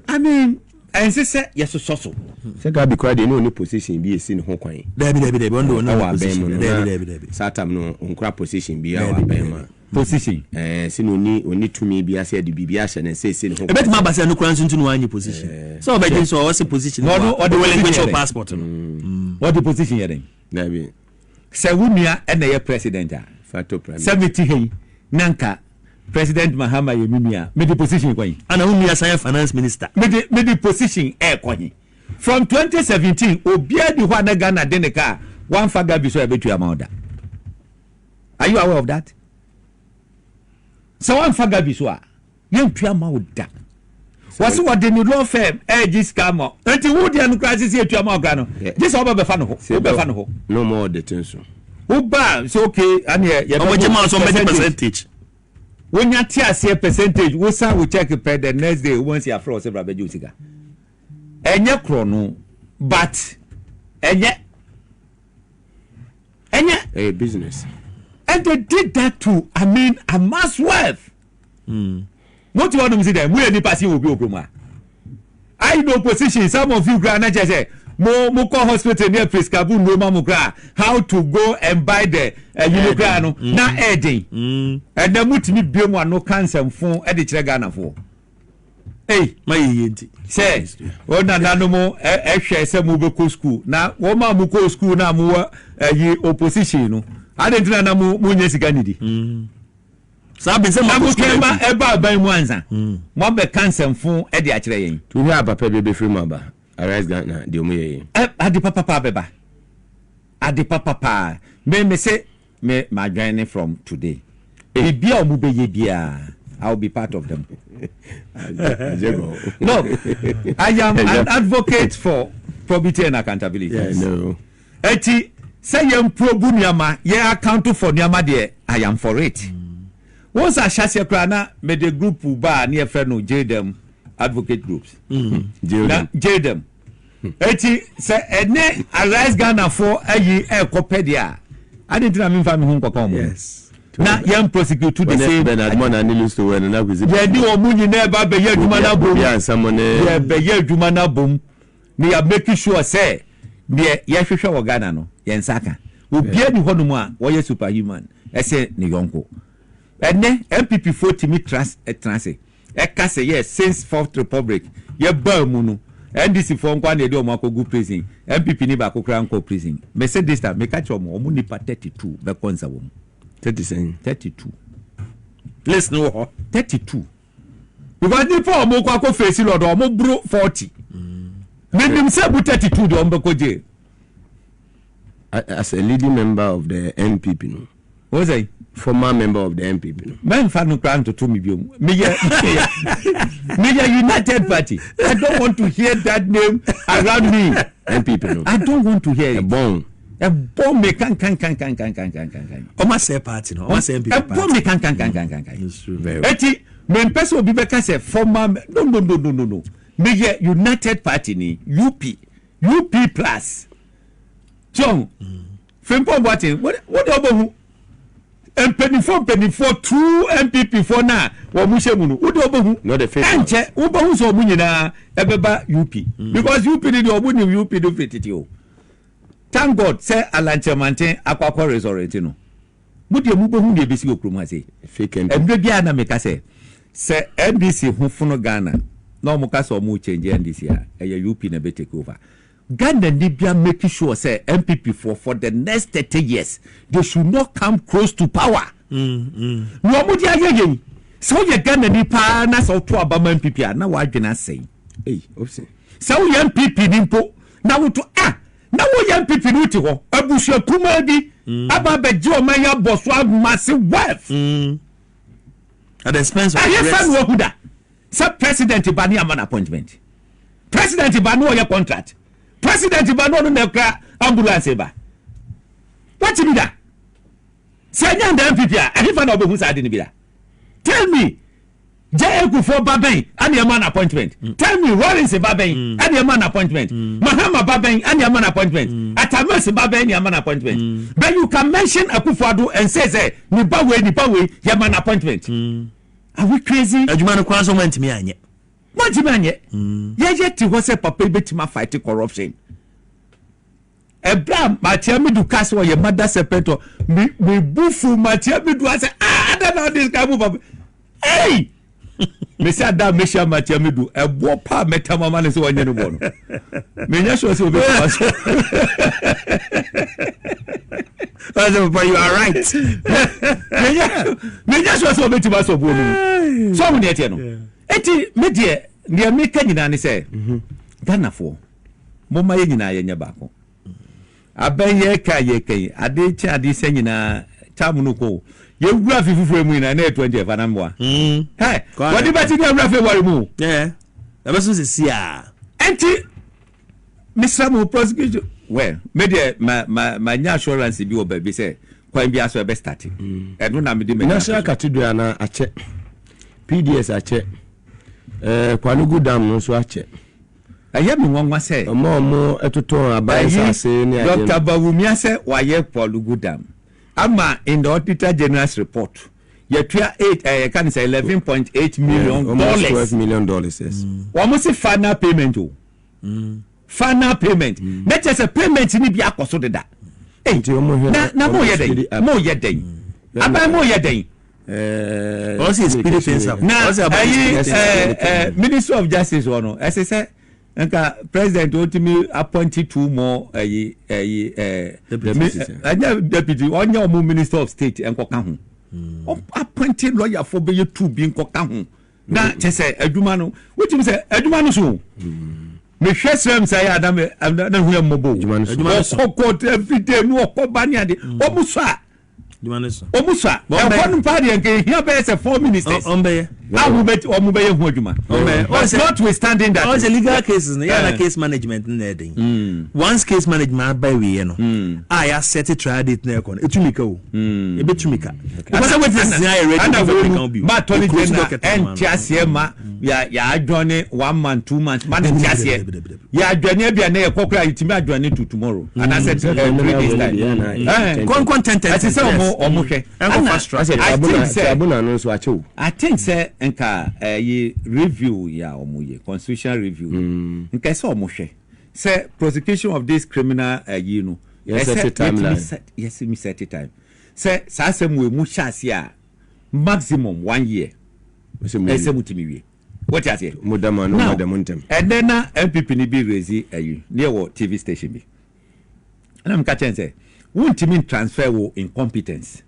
I mean, ɛnse sɛ yɛsosɔ so. Sɛ Gabi kora deɛ ne ɔne position bi esi ne ho kwan. Dabi, dabi, dabi, ɔno de ɔno ɛwɔ abɛn position. Mu no. Dabi, dabi, dabi. Saa tam no ɔnkura position bi a wɔ abɛn mu a. Position. Sɛ na ɔni tumi bi ase ɛde biribi ahyɛ ne nsa esi ne ho kwan. Ebetumi aba sɛ ɛno kora nso nti na wanyɛ position. Sɛ ɔbɛgye nso ɔwɔ sɛ position. Na ɔno ɔde relinquish position your yɛ dɛn? Passport no. Wɔde position yɛ dɛn? Dabi. Sɛ wo nua ɛna ɛyɛ president a. Fato prime. Sɛ mete ha yi na nka President Mahama yɛ me nua, mede position kɔ yi. Ana wo nua san yɛ finance minister. Mede position ɛɛkɔ he? From 2017 obiara di hɔ a na Ghana de ne kaa wamfa Gabi so a ɛbɛtua ma wo da. Are you aware of that? Sɛ wamfa Gabi so a yɛntua ma wo da. Wɔsi wɔde ne law firm ɛɛgye sika ma nti wo deɛ no koraa sisi etua ma wo koraa no gye sɛ ɔba bɛfa no hɔ, wo bɛfa no hɔ. No more de ten so. Wo ba sɛ okay aneɛ yɛbɛbɔ Ɔmo gye ma so ɔmo bɛgye percentage. Wonya te aseɛ percentage, wo san wo check pɛ, the next day wɔn si afrɛ wɔ sɛ bra bɛgye wo sika. Ɛnyɛ korɔ no, but ɛnyɛ. Ɛyɛ business. And they did that to, I mean, amass wealth. Mo ti wɔn si dɛ mo yɛ nipa si obi okurom a I know position. Some of you kura na kyerɛ sɛ mo kɔ hospital ne prescribe nnuro ma mo kura, how to go and buy the ɛyi no kura no na ɛɛden. Ɛnɛ mo tumi bie mu ano ka nsɛmfo ɛde kyerɛ Ghanafoɔ. Ei. Ma yɛ yie nti. Sɛ wɔn nananom ɛhwɛ sɛ mo bɛ kɔ school na wɔn a mo kɔ school na mo wɔ ɛyi opposition no adi ntina na mo nye sika nidi. Saa bɛ sɛ na ma mo kɔ school twɛn ma akyi. Ɛba aban mu ansa mo abɛka nsɛmfo ɛde akyerɛ yɛn. Tuhi aba pɛ bi ebɛfiri mu aba. Arise Ghana deɛ ɔmo yɛ yi. Ɛ ade papapa bɛba, ade papapa. Me se me ma join ne from today. Biribi a ɔmo bɛyɛ biara, I will be part of them. Look, I am an advocate for probity and accountability. Yes. No. Eti sɛ yɛn probe nneɛma, yɛn account for nneɛma deɛ, I am for it. Wɔn sɛ ahyɛseɛ koraa na mede group ba a ne yɛfrɛ no JDM advocate groups. Na JDM eti sɛ ɛne Arise Ghana fo ayi ɛɛkɔ pɛ deɛ a, adi nti na mi nfa mi ho nkɔka wɔn na yɛn prosecute the same. Bernard Mona ne Lusto wɛ no na kwesi. Yɛde wɔn mu nyinaa ba bɛyɛ adwuma no abom. Obi ansɛm ne. Yɛbɛyɛ adwuma no abom na yɛ make sure sɛ deɛ yɛhwehwɛ wɔ Ghana no yɛn nsa ka. Obiara ni hɔnom a wɔyɛ superhuman ɛsɛ ne yɔnko. Ɛnɛ NPP foɔ tumi tena ase ɛka sɛ yɛ since Fourth Republic yɛbaa mu no, NDC foɔ nkwa na yɛde wɔn akɔgu prison, NPP ni baako koraa nkɔ prison. Mɛsɛ this time meka kyerɛ wɔn, wɔn nipa 32 bɛkɔ nsa wɔm. 30 sɛn? 32. List no wɔ hɔ. 32 because nipa a ɔmo kɔ akɔ face lord, ɔmo boro 40. Menim sɛ bu 32 deɛ, ɔmo bɛkɔ jail. As a leading member of the NPP no. Wɔn sɛ Former member of the NPP no. Mɛnfa no kora ntoto mi biom. Meyɛ United Party. I don't want to hear that name around me. NPP no. I don't want to hear it. Ɛbɔn. Ɛbɔ mi kankankankankankankankan. Ɔmo asɛ party no, ɔmo asɛ NPP Ɛbɔ party. mi kankankankankankan. It's true. Very well. Eti mempɛ sɛ obi bɛka sɛ former. No, no, no, no, no, no. Meyɛ United Party ni, UP plus john Frimpong Boateng. Wode wobɛhu mpanimfoɔ true NPP foɔ no a wɔn hyɛ mu no, wode wobɛhu. Not the fake. Ɛnkyɛ wobɛhu sɛ ɔmo nyinaa ɛbɛba UP, because UP ni deɛ, ɔmo nim UP no firi tete o. Thank God sɛ Alan Kyerematen akɔ resurrect no. Mo deɛ, mobɛhu deɛ ɛbɛsi wɔ kurom ha sei. Fake NPP. Mmerɛ biara na meka sɛ NDC ho fono Ghana na ɔmo ka sɛ ɔmo change NDC a, ɛyɛ UP na bɛ take over. Ghana ni bia make sure sɛ NPP for the next 30 years, they should not come close to power. Na ɔmo de ayɛ yɛn sɛ woyɛ Ghana ni paa na sɛ woto aba ma NPP a, na wadwene asɛe. Hey, Opsi. Sɛ woyɛ NPP ni mpo na woto a, na woyɛ NPP ni, wote hɔ, abusua kumaa bi aba abɛgye ɔman yi abɔ so amase wealth At the expense of ayɛ the fa rest. no wahu da sɛ president ba ne ama no appointment, president ba ne ɔyɛ contract, president ba ne ɔno na ɛkura ambulance ba. Wati bi da sɛ ɛnyɛ nda NPP a, ɛhefa na ɔbɛhu saa ade no bi da? Tell me, J.A. Kufuor ba bɛn ɛne ɛma no appointment? Tell me, Rawlings ba bɛn ɛne ɛma no appointment? Mahama ba bɛn ɛne ɛma no appointment? Atta Mills ba bɛn ɛne ɛma no appointment? But you can mention Akufo-Addo and say sɛ ne ba wei, ne ba wei, yɛ ma no appointment. Are we crazy? Adwuma no koraa so, ɔmo antumi anyɛ. Wɔntumi anyɛ. Yɛyɛ te hɔ sɛ papa yi bɛtumi afight corruption. Ɛberɛ a Martin Amidu ka sɛ ɔyɛ mother serpent, me bu fu. Martin Amidu asɛ, ah, ada na ɔde sika mu papa. Ei, mesi ada a mehyia Martin Amidu, ɛboɔ pa a mɛtam ama no sɛ ɔnyɛ no bɔ no, menyɛ sure sɛ obɛtuma so. Ɔsɛ papa, you are right. Menyɛ sure sɛ obɛtuma sɔ boɔ no mu sɛ ɔmo deɛ teɛ no. Eti me deɛ, deɛ meka nyinaa ne sɛ Ghanafoɔ, momma yɛ nyinaa yɛnyɛ baako. Abɛn yɛka yɛka yi, ade kyɛ ade sɛ nyinaa tam no kɔ o. Yɛwura fi foforɔ mu nyinaa na yɛ 20 ɛfa na mmoa hɛ wɔde bɛti ne awura February mu o. Ɛbɛso sisi a. Ɛnti mesrɛ mo, prosecution, well, me deɛ ma nya assurance bi wɔ baabi sɛ kwan bi aso ɛbɛ start. Ɛno na mede m'ani National ato so. Cathedral na akyɛ, PDS akyɛ, Pwalugu Dam no nso akyɛ. Ɛyɛ me nwanwa sɛ ɔmo a ɔmo ɛtotɔn aban ɛyi nsase ne adeɛ Dr no. Bawumia sɛ wayɛ Pwalugu Dam ama in the Auditor General's report, yɛtua eight, yɛka ne sɛ 11.8 million Almost dollars. $12 million, yes. Wɔn si final payment o, final payment ne kyerɛ sɛ payment ni bi akɔ so deda. Ei, Nti ɔmo hwɛ na mo ɔmo yɛ speed dɛn? up. Mo yɛ dɛn? Aban, mo yɛ dɛn? Ɔsɛ speed things up. Na Ɔsɛ aban ɛyi speed things up. Ministry of Justice wɔ no, ɛsɛ sɛ nka president otumi appoint two more ɛyi Deputies. ɛnyɛ deputy, ɔnyɛ ɔmo minister of state nkɔka ho. Ɔ appoint lawyer fo bɛyɛ two bi nkɔka ho na kyɛ sɛ adwuma no wotumi sɛ adwuma no so o. Mehwɛ srɛm sɛ yɛ adam na hu yɛ mmɔbɔ o. Adwuma no so. Adwuma no so. Ɔkɔ court everyday ne ɔkɔ ba ne ade. Ɔmo so a Adwuma no so. Ɔmo so a Wɔn ɛhɔ bɛyɛ. no paa deɛ, nka ehia bɛyɛ sɛ four ministers Ɔmbɛyɛ. a wɔn bɛyɛ ho adwuma. Ɔmbɛyɛ. But notwithstanding that, Ɔsɛ legal cases no yɛn na Eh. case management no na ɛden. Once case management aba wieɛ no a, yɛasɛte trial date na ɛkɔ no, ɛtumi ka o, ɛbɛtumi ka because sɛ witness ni ayɛ ready. Ana Wofɛ wei ka no wo bio. ma attorney Ɛkuro so general docket no ma ɛnte no. aseɛ ma yà yà adjourn one month, 2 months ma ne nte aseɛ. Dabi, dabi, dabi. Yà adjourn bi a, ne yɛ kɔ kora, yɛtumi adjourn to tomorrow anaasɛ 3 days time. Kɔnkɔn 10 10. Ɛte sɛ ɔmo hwɛ. Ɛnkɔ Ana- fast track. Asɛ I think sɛ tribunal no nso akyɛ o. I think sɛ nka ɛyɛ review yɛ a ɔmo yɛ constitutional review, nka ɛsɛ ɔmo hwɛ sɛ prosecution of this criminal ɛyi no Yɛ set timeline. Yɛtumi set, yɛsɛ set time sɛ saa asɛm wɔ emu hyɛ ase a, maximum one year Ɛsɛ mo ɛsɛ mu tumi wie. Wɔte aseɛ? Mo da mo ano, mo da mo ntɛm. Ɛnɛ na NPP ni bi raise ɛyi ne yɛ wɔ TV station bi, ɛna mi ka kyɛn sɛ wuntumi transfer wo incompetence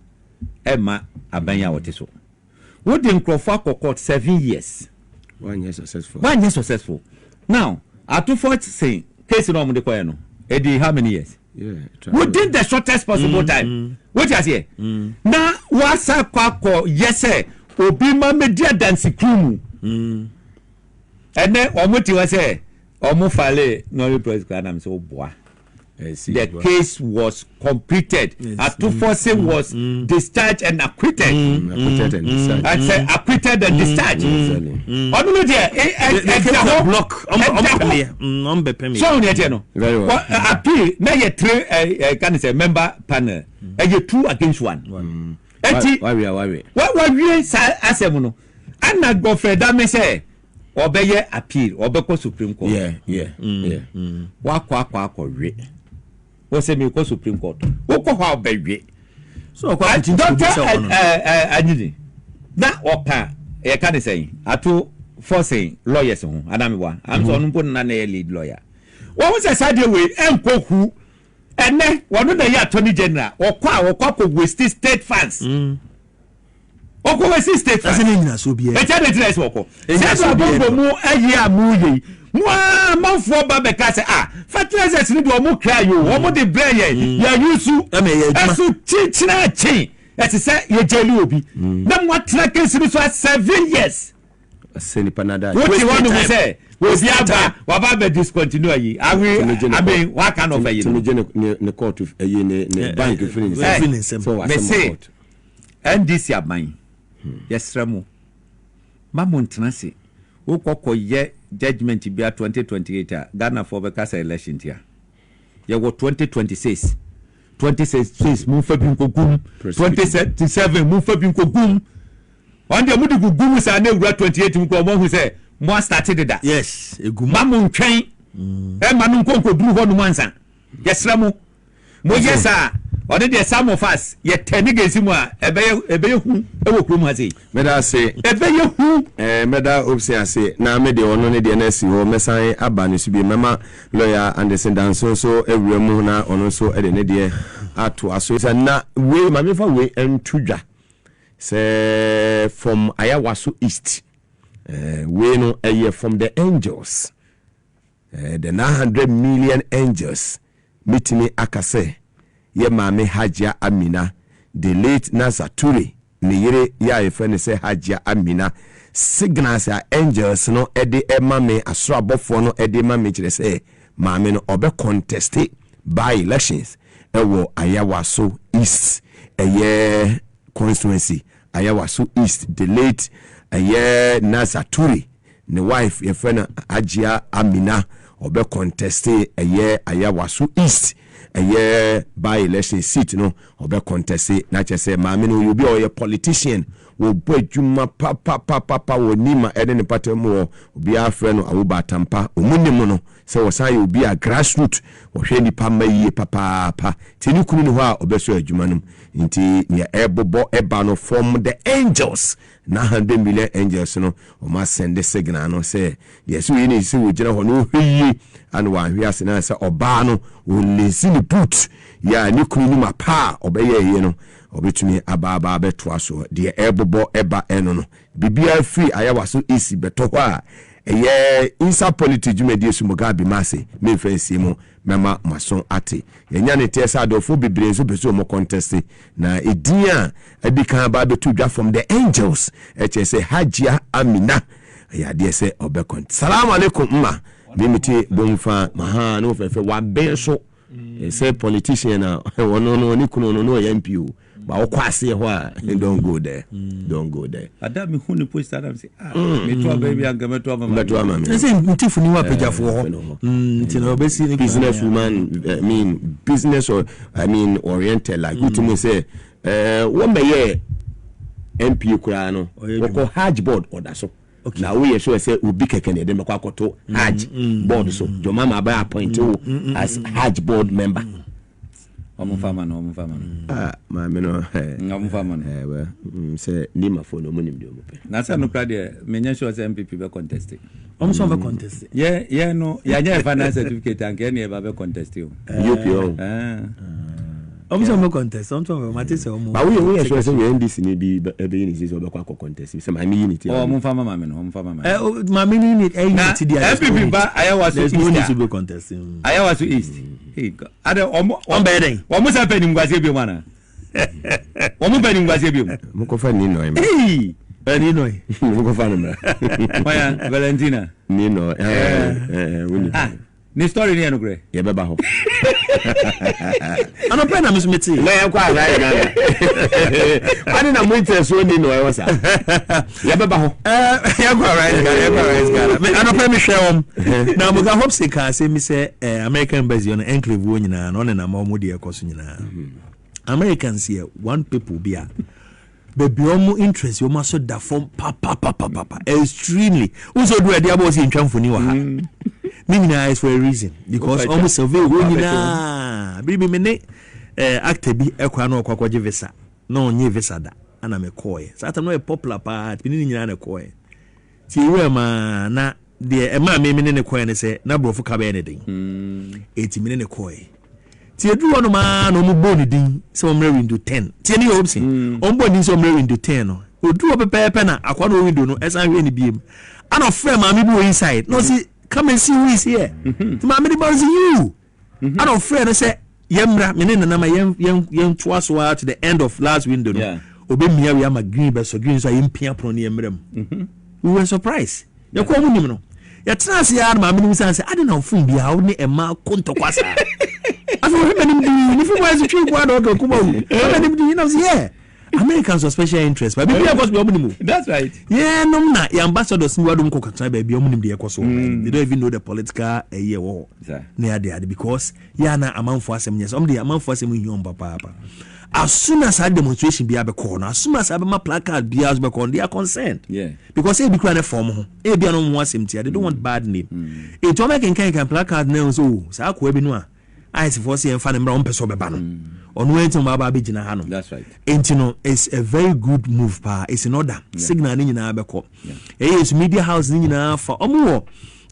ɛma aban a wɔte so. Wode nkurɔfoɔ akɔ court 7 years. Wanyɛ successful. Wanyɛ successful. Now Ato Forson case na ɔmo de kɔɛ no, ɛdi how many years? Within the shortest possible time. Wote aseɛ? Na wasa kɔ akɔ yɛ sɛ obi ma medi adansi kuru mu. Ɛnɛ ɔmo te hɔ sɛ ɔmo file nolle prosequi anam sɛ ɔboa. The case was completed. Ato Forson was discharged and acquitted. Acquitted and discharged. I say acquitted and discharged. Ɔno no deɛ, ɛda hɔ. Block. Ɛda hɔ. Ɔmo bɛ pɛm yɛ. Sɔɔ ni ɛkyɛ no. Very well. Appeal na yɛ three ɛ ɛ kan sɛ member panel, ɛyɛ two against one. Eti wawie wawie. Wa wawie saa asɛm no, ana Godfred Dame sɛ ɔbɛyɛ appeal, ɔbɛkɔ Supreme Court. Wakɔ akɔ akɔ wie, wɔsɛ mi kɔ Supreme Court, wokɔ hɔ a ɔbɛwie. So ɔkɔ akɔkyi Doctor sɛ ɔkɔ no. Anyini na ɔka yɛka ne sɛn, Ato Forson lawyers ho anamiwa am sɛ ɔno mpo nana na yɛ lead lawyer. Wɔn ho sɛ saa deɛ wei ɛnkɔ hu. Ɛnɛ wɔn na yɛ Attorney General, ɔkɔ a ɔkɔ akɔ waste state funds, ɔkɔ waste state funds. Ɛsɛ ne nyina so biara. Ɛkyɛ de tena ɛsɛ ɔkɔ Ɛnyina sɛ so biara. Abɔbɔ mu ɛyɛ a mu yɛ yi mu a manfoɔ ba bɛka sɛ, ah, fertilizers ni deɛ ɔmo kra yi o, ɔmo de brɛ yɛ yɛ yusu. Ɛma ɛyɛ adwuma. Ɛso kyikyina kyin ɛte sɛ yɛ gyeli obi na mo atena case ni so a 7 years. Sɛ nipa nada. Wote hɔ nom time. Sɛ obi aba waba bɛ discontinue ayi awi abi waka na ɔfɛ yi tumi no. gye ne court ɛyi ne bank firi ne firi ne nsam. sɛ wasɛm Mese, wɔ court. NDC aban, yɛsrɛ mo, ma mo ntena se wokɔkɔ yɛ judgement bia 2028 a Ghanafoɔ bɛka sɛ election tia yɛwɔ 2026, 2026 momfa bi nkɔgum, 2027 momfa bi nkɔgum. Ɔn deɛ mode gugum saa na ewura 28 mu kɔ, ɔmo ahu sɛ mo astart deda. Yes, egu mu. Ma mo ntwɛn ɛma no nkɔnkɔduru hɔ nom ansa. Yɛsrɛ mo, moyɛ saa, ɔne deɛ some of us yɛtɛ ne gɛnsi mu a, ɛbɛyɛ hu ɛwɔ kurom ha sei. Mɛda ase. Ɛbɛyɛ hu. Mɛda Opsi ase na mede ɔno ne deɛ no asi hɔ. Mɛsan aba ne so bi, mɛma Lawyer Anderson Danso nso awura mu na ɔno nso de ne deɛ ato aso. Sɛ na wei ma mefa wei nto dwa sɛ from Ayawaso East, wei no ɛyɛ from the angels, the 900 million angels. Metumi aka sɛ yɛ maame Hajia Amina, the late Nasa Ture ne yere yɛ a yɛfrɛ no sɛ Hajia Amina, signals a angels no de ma me, asoro abɔfoɔ no de ma me, kyerɛ sɛ maame no ɔbɛ contest by elections ɛwɔ Ayawaso East ɛyɛ constituency. Ayawaso East, the late ɛyɛ Nasa Ture ne wife yɛfrɛ no Hajia Amina, ɔbɛ contest ɛyɛ Ayawaso East ɛyɛ by election seat no, ɔbɛ contest. Na kyerɛ sɛ maame no ɔyɛ obi a ɔyɛ politician, wɔbɔ adwuma papapapapa wɔ nima ɛne ne pata mu wɔ. Obiara frɛ no Awoba Atampa, ɔmu nim no sɛ wɔsan yɛ obi a grassroot, wɔhwɛ nipa ma yie papaapa. Nti ne kunu ne hɔ a ɔbɛsɔ adwuma no mu. Nti nea ɛbobɔ ɛba no from the angels, 900 million angels no, ɔmo asend signal no sɛ deɛ sɛ oyi ne sɛ wɔgyina hɔ no, ɔhwɛ yie ana wɔahwe ase na sɛ ɔbaa no ɔlace ne boot yɛ a ne kunu no ma pa a ɔbɛyɛ yie no, ɔbɛtumi abaaba abɛtoa so. Deɛ ɛbobɔ ɛba ɛno no, biribiara firi Ayawaso East bɛtɔ hɔ a ɛyɛ Inside Politics dwumadie so. Mugabe mase memfa nsie mu, mɛma maso ate. Yɛnya ne teɛ sɛ adɔfoɔ bebree nso pɛ sɛ ɔmo contest, na ɛdin a adi kan ba bɛto dwa from the angels ɛkyerɛ sɛ Hajia Amina ɛyɛ adeɛ sɛ ɔbɛ Salamu alaikum mma memete bomfa maha ne wɔfɛfɛ wabɛn so sɛ politician a ɔno no ne kunu no ne ɔyɛ MP o, ba wokɔ aseɛ hɔ a, don't go there, don't go there. Ada mehu ne post adam sɛ, ah, meto aba bi anka mɛto ama. Mɛto ama me. Ɛsɛ ntifo ni wa apagyafoɔ hɔ. Nti na ɔbɛsi ne business woman, I mean business or I mean oriented, like wotumi sɛ wɔn bɛyɛ MPA koraa no, wɔkɔ Hajj Board ɔda so. Na woyɛ sure sɛ obi kɛkɛ na yɛde mɛkɔ akɔto Hajj Board so jɔnma ma abɛ appoint wo as Hajj Board member. Ɔmo fa ma no, ɔmo fa ma no. Ah, maame no. Ɔmo fa ma no. Well, sɛ nimafo no ɔmo nim deɛ ɔmo pɛ. Na sɛ no kora deɛ, menyɛ sure sɛ NPP bɛ contest. Ɔmo sɛ ɔbɛ contest. Yɛ no yɛanyɛ yɛ final certificate anka ɛne yɛba bɛ contest o. UP ɔn. Ah. Ɔmo sɛ ɔmo contest, ɔmo sɛ ɔmo mate sɛ ɔmo. Ba woyɛ sure sɛ yɛ NDC ni bi ɛbɛyi ne ti sɛ ɔbɛkɔ akɔ contest sɛ maame yi ne ti. Ɔ mo nfa ma maame no, ɔmo nfa ma maame. Ɛ maame ni ni ɛyi ne ti di a. NPP ba Ayawaso East. There is no need to be contesting. Ayawaso East. Ade ɔmo. Ɔmo bɛyɛ dɛ. Ɔmo sɛ pɛ nimguaseɛ bi mu ana? Ɔmo pɛ nimguaseɛ bi mu. Mo kɔfa ni nɔ ma. Ee. Ni nɔ yi. Mo kɔfa no mra. Waya Valentina. Ni nɔ ɛɛ woni. Ah. Ne story ni yɛ nokorɛ. Yɛbɛba hɔ. Anɔpɛ na meso mete. Na yɛnkɔ Arise Ghana. Ade na mo interest so ni na ɔyɛ saa. Yɛbɛba hɔ. Yɛnkɔ Arise Ghana, yɛnkɔ Arise Ghana. Me anɔpɛ mehwɛ wɔm. Na Muga Hobson kaa asɛm bi sɛ American embassy ɔno enclave wɔ nyinaa na ɔne nam ɔmo deɛ ɛkɔ so nyinaa. Americans yɛ one people bi a baabi ɔmo interest ɔmo aso da fam papapapapa extremely. Wosɛ odu ɛde abɔ ɔsi ntwa mfoni wɔ ha. Ne nyinaa is for a reason because ɔmo survey wɔ nyinaa. Biribi me ne actor bi ɛkɔ ano ɔkɔ akɔgye visa na ɔnye visa da ana me kɔɔɛ. Saa time no ɔyɛ popular paa ti ne nyinaa na ɛkɔɔɛ. Ti ewura maa na deɛ ɛmaa me ne ne kɔɔɛ ne sɛ na borɔfo ka bɛyɛ ne den. Eti me ne ne kɔɔɛ. Ti eduru hɔ nom aa na ɔmo bɔ ne din sɛ ɔmo mmerɛ window 10. Tie ne yɛ ɔmo sɛ ɔmo bɔ ne din sɛ ɔmo mmerɛ window 10 no. Oduru hɔ pɛpɛɛpɛ na akwa na window no ɛsan hwɛ ne biem. Ana ɔfrɛ maame bi wɔ inside na ɔsi come and see who is here. Ti maame de ba ɔsi you. Ana ɔfrɛ no sɛ yɛmmra me ne nanama yɛn toa so ara to the end of last window no. Obe mia wi ama green bɛ so green so a yɛmpia pono ne yɛmmra mu. We were surprised. Yɛkɔ ɔmo nim no. Yɛtena ase ara na maame no bisa sɛ ade na ɔfon bi a wo ne ɛma ko ntɔkwa saa. Afei ɔhwɛ m'anim dii ne fi mu ayɛ sɛ twi nko ara na ɔka kuma wu. Ɔhwɛ m'anim dii na ɔsɛ yeah. Americans wɔ special interest but biribi akɔ so bi ɔmo nim o. That's right. Yɛnom na yɛ ambassadors ni wadom kɔ kɔtena baabi ɔmo nim deɛ ɛkɔ so. They don't even know the political ɛyi ɛwɔ hɔ. Ne ade ade because yɛ ana amanfo asɛm nyɛ sɛ ɔmo de amanfo asɛm nhia ɔmo papaapa. As soon as that demonstration bi abɛkɔ no, as soon as abɛma placard bi abɛkɔ no, they are concerned. Yeah. Because ebi kura ne fɔm ho, ebi ano ho asɛm tia, they don't want bad name. Etu ɔmo kenkan kan placard na nso o, saa akoa bi no a, ayɛsɛfoɔ sɛ yɛmfa ne mmra, ɔmpɛ sɛ ɔbɛba no. Ɔno ɛnti ɔmo aba abɛgyina ha no. That's right. Enti no, it's a very good move paa. It's in order. Signal ne nyinaa bɛkɔ. Ɛyɛ so media house ne nyinaa fa. Ɔmo wɔ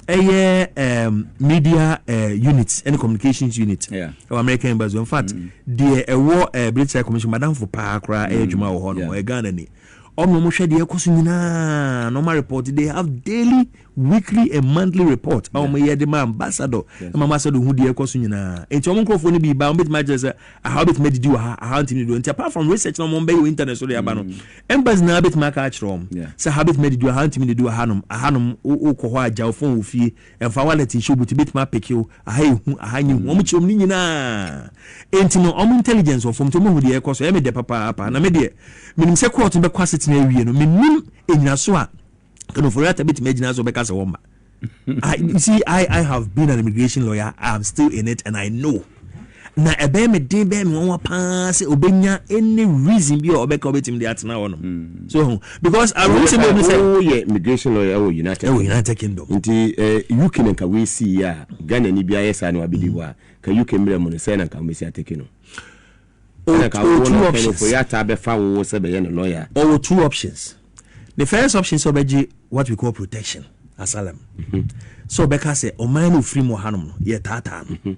ɛyɛ media unit ɛne communications unit. Ɛwɔ American embassy. In fact, deɛ ɛwɔ British High Commission madamfo paa koraa ɛyɛ adwuma wɔ hɔ no. Ɔyɛ Ghana ni. Ɔmo hwɛ deɛ ɛkɔ so nyinaa. Normal report they have daily, weekly and monthly report. Ɔmo yɛ de ma ambassador. Ɛma ambassador hu deɛ ɛkɔ so nyinaa. Enti ɔmo nkurɔfoɔ no bi ba ɔmo bɛtumi akyerɛ sɛ aha bɛtumi adidi wɔ ha, aha ntumi didi wɔ. Nti apart from research na ɔmo bɛyɛ wɔ internet so de aba no, embassy na bɛtumi aka akyerɛ ɔmo sɛ ha bɛtumi adidi wɔ ha, ntumi didi wɔ hanom, ahanom wokɔ hɔ agya wo phone wɔ fie, ɛmfa wallet nhyɛ obutu bɛtumi apeke wo, aha ehu, aha nye hu, ɔmo kyerɛ ɔmo ne nyinaa. Enti no ɔmo intelligence wɔ fam nti ɔmo hu deɛ ɛkɔ so. Ɛyɛ me dɛ papaapa. Na me deɛ menim sɛ court bɛkɔ asetena awie no, menim enyinaso a Ken Ofori-Atta bɛtumi agyina so bɛka sɛ wɔmma. You see, I have been an immigration lawyer. I am still in it, and I know. Na ɛbɛyɛ me den bɛyɛ me nwanwa paa sɛ obenya any reason bi a ɔbɛka ɔbɛtumi de atena hɔ nom. So because awo sɛ mo sɛ woyɛ immigration lawyer ɛwɔ United ɛwɔ United Kingdom. Nti UK na nka weesi yi a Ghana ni bi ayɛ saa na wabɛdi hɔ a ka UK mmerɛ mu no sɛ na nka wɔbɛsi ateke no. O two options. Ofori-Atta bɛfa wo sɛ bɛyɛ no lawyer. Ɔwɔ two options. The first option sɛ ɔbɛgye what we call protection asylum. So ɔbɛka sɛ ɔman no ofiri mu wɔ hanom no yɛ taataa no.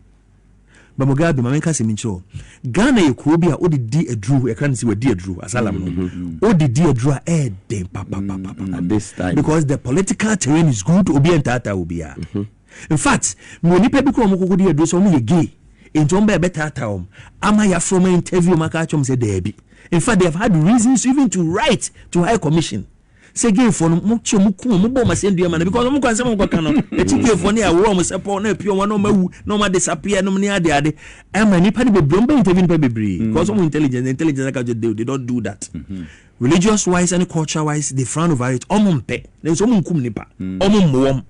But Mugabe, ma menka sɛ menkyerɛ o. Ghana yɛ kuro bi a wode di aduro, yɛkra no sɛ wadi aduro asylum no. Wode di aduro a ɛyɛ den papapapapa. At this time. Because the political terrain is good, obi ntaataa obiara. In fact, mo nipa bi kura ɔmo koko di aduro sɛ ɔmo yɛ gay. Nti ɔmo bɛyɛ bɛtaataa ɔmo. Ama yɛafrɛ ɔmo interview ɔmo aka akyerɛ ɔmo sɛ daabi. In fact, they have had reasons even to write to High Commission. Sɛ gayfoɔ no mo kye mo ku mo bɔ ɔmo asɛndua ma no because ɔmo kɔ asɛm ɔmo kɔka no ekyi gayfoɔ no yɛ aworɔ ɔmo sɛpɔ na epie ɔmo na ɔmo awu na ɔmo adisappear nom ne ade ade ɛma nipa no bebree ɔmo bɛ interview nipa bebree because ɔmo intelligence aka they don't do that. Religious wise and culture wise they frown over it. Ɔmo mpɛ na nso ɔmo nkum nipa, ɔmo mmo wɔm,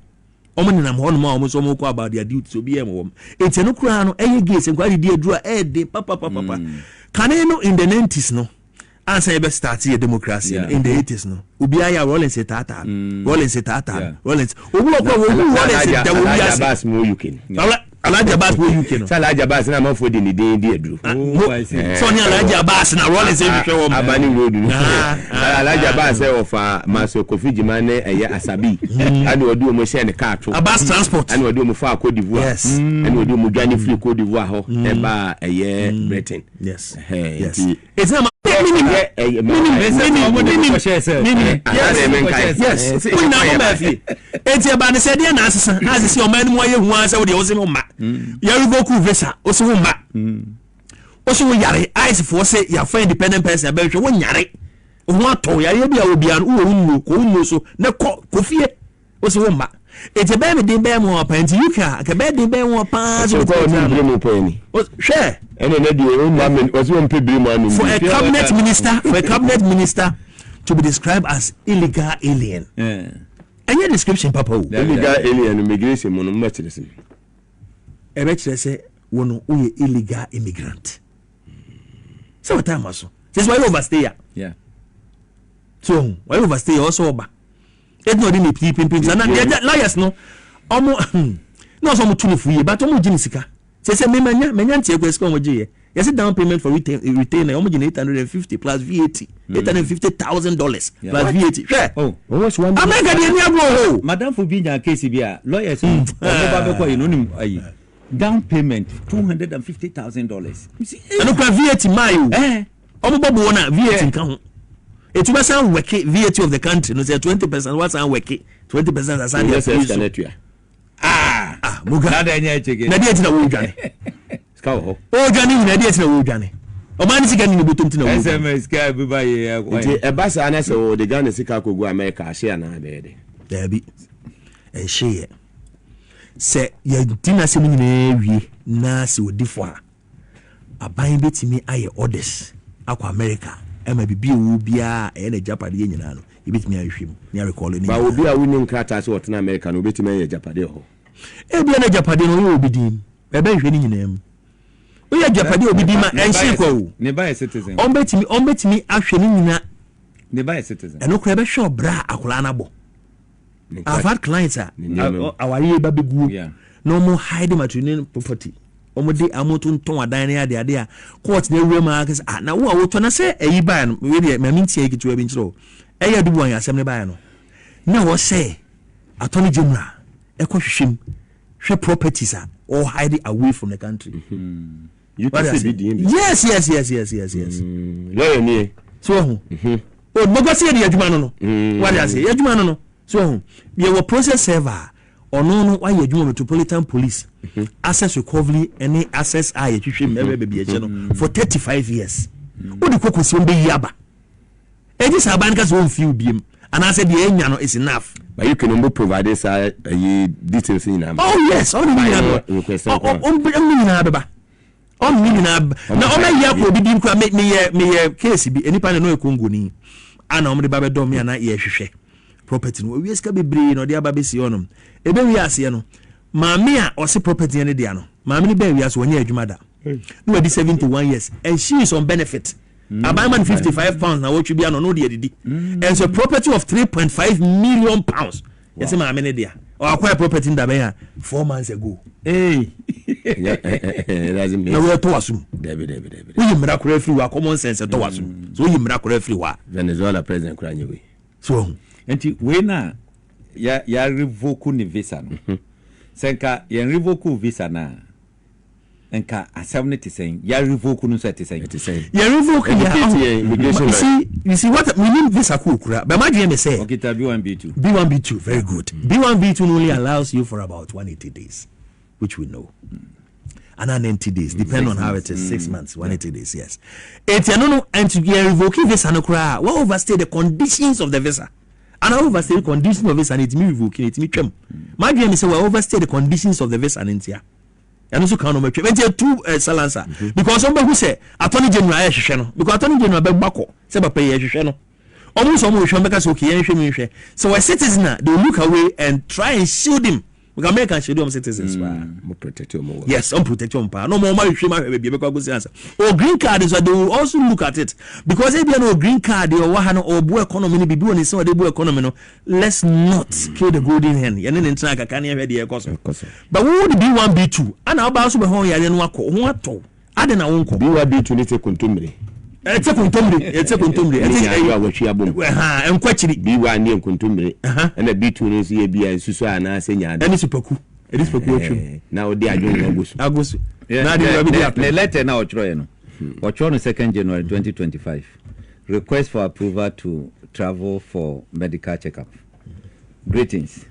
ɔmo nenam hɔ nom a ɔmo nso ɔmo kɔ about their duties, obi yɛ mo wɔm. Eti ɛno koraa no ɛyɛ gays nkwa de di aduro a ɛyɛ den papapapapa. Kane no in the 90s no ansa yɛbɛ start yɛ democracy no, in the 80s no obiara yɛ Rawlings taataa no, Rawlings taataa no, Rawlings obi wɔ kɔ owu Rawlings da wɔ wiase. Abbas mo UK. Alhaji Abbas wɔ UK no. Sɛ Alhaji Abbas na amanfoɔ de ne din di aduro. Oh, I see. Sɛ ɔne Alhaji Abbas na Rawlings nhwehwɛ wɔn. Abani road no. Ah, ah, Alhaji Abbas sɛ ɔfa Maso Kofi Jima ne ɛyɛ Asabi. Ɛna ɔde wɔn hyɛ ne kaa to. Abbas Transport. Ɛna ɔde wɔn fa Cote d'Ivoire. Yes. Ɛna ɔde wɔn dwane firi Cote d'Ivoire hɔ ɛba ɛyɛ Britain. Yes. Ɛhɛn, Yes. nti- It's not minim. Ɛyɛ- Minim. Minim. Kɔhyɛ sɛ- Minim. Aha na ɛmɛ nkae. Yes. Ɛsɛ- Wo nyinaa mo baa fie. Eti ɛbaa ne sɛ deɛ na asesa. Na asesa ɔman no mu ayɛ hu ara sɛ wo deɛ wo se wo mma. Yɛ revoke wo visa. Wo se wo mma. Wo se wo yare. ICE foɔ se yɛafa independent person abɛhwɛ wo nyare. Wo ho atɔ wo yareɛ bi a wɔ biara no wowɔ wo nnuro kɔ wo nnuro so na kɔ kɔ fie. Wo se wo mma. Eti ɛbɛyɛ me den bɛyɛ mo paa nti UK a nka ɛbɛyɛ den bɛyɛ mo paa sɛ Sɛ ɔkɔ wobɛtumi ɔne atena bere no. mu pɛɛ ni. Hwɛ. Ɛna ne deɛ ɔmma me ɔsɛ ɔmpɛ bere mu anom For bi. a cabinet minister, for a cabinet minister to be described as illegal alien. Ɛnyɛ description papa o. Yeah. Illegal alien immigration mu no mbɛkyerɛ sɛ. Ɛbɛkyerɛ sɛ wo no woyɛ illegal immigrant. Sɛ wɔtaa ma so. Sɛ sɛ wɔyɛ overstay a. Yeah. So wɔyɛ overstay a ɔsɛ ɔba. Ɛti na ɔde ne pii pimpim sa na deɛ lawyers no ɔmo na ɔsɛ ɔmo tu ne fo yie but ɔmo gye ne sika. Sɛ sɛ me manya manya ntia kura sika ɔmo gye yɛ. Yɛsɛ down payment for retainer ɔmo gye ne 850 plus VAT, $850,000 plus VAT. Hwɛ. Oh. America deɛ ni agorɔ hɔ o. Madamfo bi nya case bi a lawyers no ɔmo ba bɛkɔ yi no onim ayi down payment $250,000. Ɛno kura VAT maa yi o. Eh. Ɔmo bɔ bo na VAT nka ho. Etu bɛ san wɛke VAT of the country no sɛ 20% wa san wɛke 20% asan Ɛnyɛ de sɛ apii sika so. no atua. Ah. Ah, muga. Na deɛ ɛnyɛ kyeke. Na deɛ ti na wɔredwane. Sika wɔ hɔ. Ɔredwane nyina deɛ ti na wɔredwane. Ɔman ne sika ni ne bɔtɔm ti na wɔredwane. SMS ka bi ba yɛ Nti ɛba saa na sɛ wɔde Ghana sika akɔgu America ahye anaa bɛyɛ de. Daabi. Ɛnhye yɛ. Sɛ yɛdi n'asɛm nyinaa wie na sɛ ɔdi fo a, aban bɛtumi ayɛ orders akɔ America ɛma biribi a ɛwɔ biara a ɛyɛ n'agyapadeɛ nyinaa no yɛbɛtumi ahwehwɛ mu ne arekɔle ne Ba nyinaa. obi a wonni nkrataa sɛ ɔtena America no obɛtumi ayɛ agyapadeɛ wɔ hɔ. Ebia n'agyapadeɛ no ɔyɛ obi din ɛbɛhwehwɛ ne nyinaa mu. Woyɛ agyapadeɛ obi din ma ɛnhye kwa o. Ne ba yɛ citizen. Ɔmbɛtumi ahwɛ ne nyinaa. Ne ba yɛ citizen. Ɛno koraa ɛbɛhwɛ ɔbrɛ a akwaraa no abɔ. Ne I've had clients a Ne nneɛma mu. awareɛ ba bɛguo na ɔmo hide matrimonial property. Ɔmo de ɔmo tontɔn adan ne ade ade a court na ewura mu akasɛ ah na wo a wotɔ na sɛ ɛyi baa no wei deɛ maame ntia yi ketewa bi nkyerɛ o. Ɛyɛ adubu anyɛ asɛm ne baa no na wɔ sɛ attorney general ɛkɔ hwehwɛ mu hwɛ properties a or hide away from the country. You What can I say say? bi din bi. Yes. Lawyer nie. So ɔho. O mɔgɔ sɛ yɛde adwuma no no. Wade ase yɛ adwuma no no. So ɔho. Yɛwɔ process server a ɔno no wayɛ adwuma Metropolitan Police access recovery ɛne access a yɛhwehwɛ mu ɛbɛ baabi ɛkyɛ no for 35 years. Wode kɔ kɔsi wɔn bɛyi aba. Ɛgye sɛ aban ka sɛ wɔmfi wo biem anaasɛ deɛ ɛnya no is enough. But you can only provide saa ɛyi details nyinaa. Oh yes, ɔno ne nyinaa bɛba. Request nko a. Ɔno ne nyinaa bɛba. Ɔno ne nyinaa bɛba. Na ɔma yi akɔ obi din kura me meyɛ case bi nipa ne no yɛ Congo ni ana ɔmo de ba bɛdɔm me ana yɛhwehwɛ property no owie sika bebree na ɔde aba bɛsi hɔnom ebe wie aseɛ no maame a ɔse property yɛn ne dea no maame no bɛn wiase wɔnyɛ adwuma da na wadi 71 years and she is on benefit. Aban man £55 na wɔtwi bi ano no de adidi and so property of £3.5 million yɛsɛ maame ne dea ɔakɔyɛ property no dabɛn a 4 months ago. Hey. Yeah, it doesn't make Na wɔyɛtɔ wasom. Dabi, dabi, dabi. Woyi mmara koraa firi hɔ a common sense ɛtɔ wasom so woyi mmara koraa firi hɔ a. Venezuela president kura nye wei. So ɔhu. Nti wei na ya ya revoke ne visa no sɛ nka yɛn revoke visa na nka asɛm no te sɛn ya revoke no nso ɛte sɛn? Ɛte sɛn? Yɛ revoke yɛ. Educate yɛn immigration You see, you see what we need visa ko okura but ma dwen me sɛ Ɔkita B1 B2. B1 B2, very good. B1 B2 only allows you for about 180 days, which we know, and 90 days depend on how it is, 6 months, 180 days, yes. Eti ɛno no and to yɛ revoke visa no koraa wa overstay the conditions of the visa and I overstay the conditions of visa no etimi revoke no etimi twam. Ma dwen me sɛ wa overstay the conditions of the visa no ntia ɛno nso kan no ɔmo atwam nti etu salansa because ɔmo bɛhu sɛ attorney general ayɛ hwehwɛ no because attorney general bɛ gbakɔ sɛ papa yi yɛ hwehwɛ no ɔmo nso ɔmo hwehwɛ ɔmo bɛka sɛ okay yɛn hwɛ mu nhwɛ sɛ wɔ citizen a they will look away and try and shield him. Because America hyɛ ɔmo citizens paa. Mo protect ɔmo wɔ. Yes, ɔmo protect ɔmo paa. Na ɔmo ahwehwɛ mu ahwɛ baabi ɛbɛkɔ akɔsi ansa. O green card nso, they will also look at it because ebi na o green card deɛ ɔwɔ ha no, ɔbu economy no, bibi wɔ ne nsa ɔde bu economy no. Let's not kill the golden hen. Yɛne ne ntena kakra ne yɛhwɛ deɛ ɛkɔ so. Ɛkɔ so. But wo de B1 B2 ana ɔbaa so bɛ hɔn yareɛ no akɔ ho atɔ ade na wo nkɔ. B1 B2 ne sɛ kontommire. Ɛte kontomire, ɛte kontomire. Ne ɛte nyaayɔ a wɔatwi abom. Ɛha nkɔ akyiri. B1 ne yɛ nkontommire, ɛna B2 no nso yɛ bi a nsusu anaasɛ nyaado. Ɛne supaku, ɛne supaku atwam. Na wode adwene agu so. Ago so na ade wura bi di apɛ. Ne letter na ɔtwerɛeɛ no, ɔtwerɛ no 2nd January 2025, request for approval to travel for medical checkup. Greetings,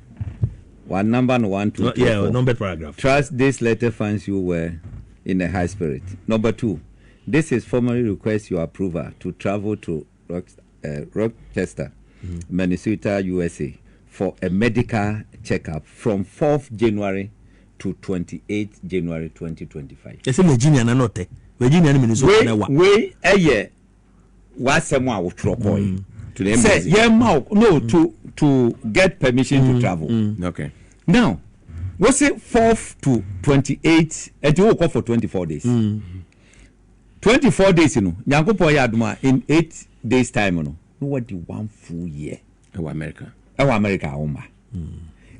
one number no, one, two, three, four. Numbered paragraph. Trust this letter finds you well in a high spirit. Number two, this is formally request your approval to travel to Rochester, Minnesota, USA for a medical checkup from 4th January to 28th January 2025. Ɛsɛ Virginia na nɔtɛ Virginia ne Minnesota na wa. Wei ɛyɛ w'asɛm a wotwerɛ kɔɔ To the sɛ embassy. yɛma wo no to get permission to travel. Now, wose 4th to 28, ɛnti wokɔ for 24 days. 24 days no, Nyankopɔn yɛ adom a, in 8 days time no na wadi one full year. Ɛwɔ America. Ɛwɔ America a woma.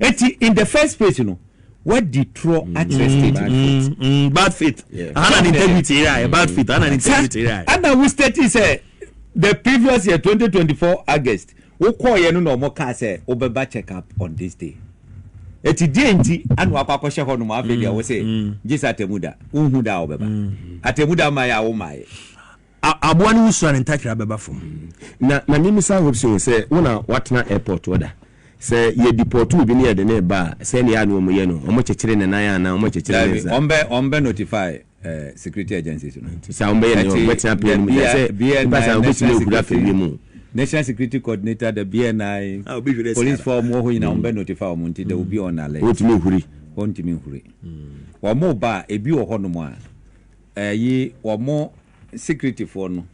Enti in the first place no, wadi torɔ akyerɛ state Bad no. faith. Bad faith. Aha na ne integrity yɛ ayɛ bad faith, aha na ne integrity yɛ ayɛ. Ɛna wo state sɛ the previous year, 2024 August, wokɔɔyɛ no na ɔmo kaa sɛ wobɛba check up on this day. Eti die nti ana wakɔ akɔhyɛ hɔ nom afei deɛ wo sɛ gye sɛ atemu da wohu da a wobɛba atemu da ma yɛ a womaayɛ. Aboa no wusua ne ntakra bɛba fam. Na mimisa Hopeson sɛ wo na watena airport hɔ da, sɛ yɛ deport obi ne yɛde ne ba a, sɛnea a na ɔmo yɛ no, ɔmo kyekyere ne nan anaa ɔmo kyekyere ne Dabi, nsa? ɔmbɛ notify security agencies no. Sɛ ɔmo bɛyɛ ne Ɛti, ɔbɛtena plane mu the sɛ BNI, nipa sɛ ɔbɛtumi National ahura Security- fɛ mu. National Security Coordinator, the BNI, Ah, obi hwere police sika. force wɔ hɔ nyinaa, ɔmbɛ notify ɔmo nti they will be on alert. Ɔtumi ehuri. Wɔntumi nhuri. Wɔn ba a, ebi wɔ hɔnom a ɛyi wɔn security foɔ no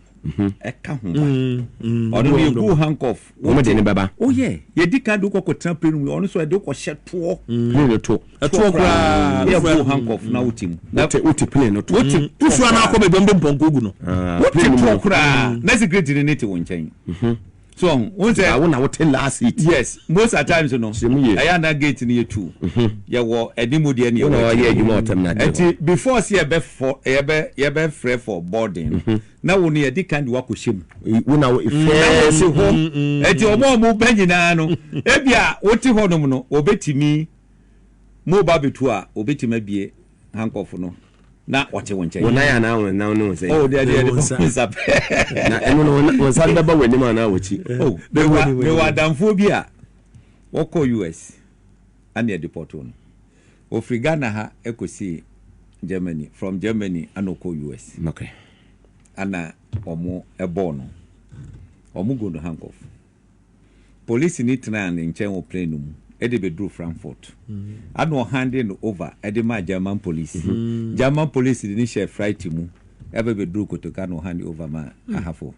ɛka ho ba ɔno no yɛgu handcuff. Wɔn de ne bɛba. Oh yeah, yɛdi kan de wokɔ kɔtena plane mu, ɔno nso yɛde wokɔhyɛ toɔ. Plane no to. Ɛtoɔ koraa. Yɛgu handcuff na wote mu. Na wote plane no to. Wote wofura no akɔ baabi ɔmde mpɔnkɔ gu no. Ah, wote plane mu toɔ no. koraa na security no ne te wo nkyɛn so ɔho wo Ah, sɛ wo na wote last seat. Yes, most at times no, Hyɛ mu yie. ɛyɛ ana gate no yɛ two, yɛwɔ animu deɛ ne Wo na yɛwɔ ɔyɛ akyire. adwuma wɔ terminal deɛ hɔ. Nti before sɛ yɛbɛfɔ yɛbɛfrɛ for boarding no, na wo no yɛdi kan de wakɔhyɛ mu. Wo na wo Na first. wɔsi hɔ, nti ɔmo a ɔmo bɛ nyinaa no, ebi a wote hɔnom no, obetumi mo ba betu a, obetumi abie handcuff no na ɔte wo nkyɛn. Wo nan anaa wo nan ne wo nsa yi? Oh, deɛ deɛ Wo nsa. de nsa pɛ. Na ɛno no wo nsa no bɛba w'anim anaa w'akyi? Oh, mewɔ adamfoɔ bi a wɔkɔ US ana yɛde deport no. Ofiri Ghana ha ɛkɔsi Germany, from Germany ana ɔkɔ US. Ana ɔmo ɛbɔɔ no, ɔmo gu no handcuff. Polisi ni tena ne nkyɛn wɔ plane no mu ɛde bɛduru Frankfurt ana ɔhande no over ɛde ma German police. German police de ne hyɛ flight mu ɛbɛ bɛduru Kotoka na ɔhande over ma ahafo.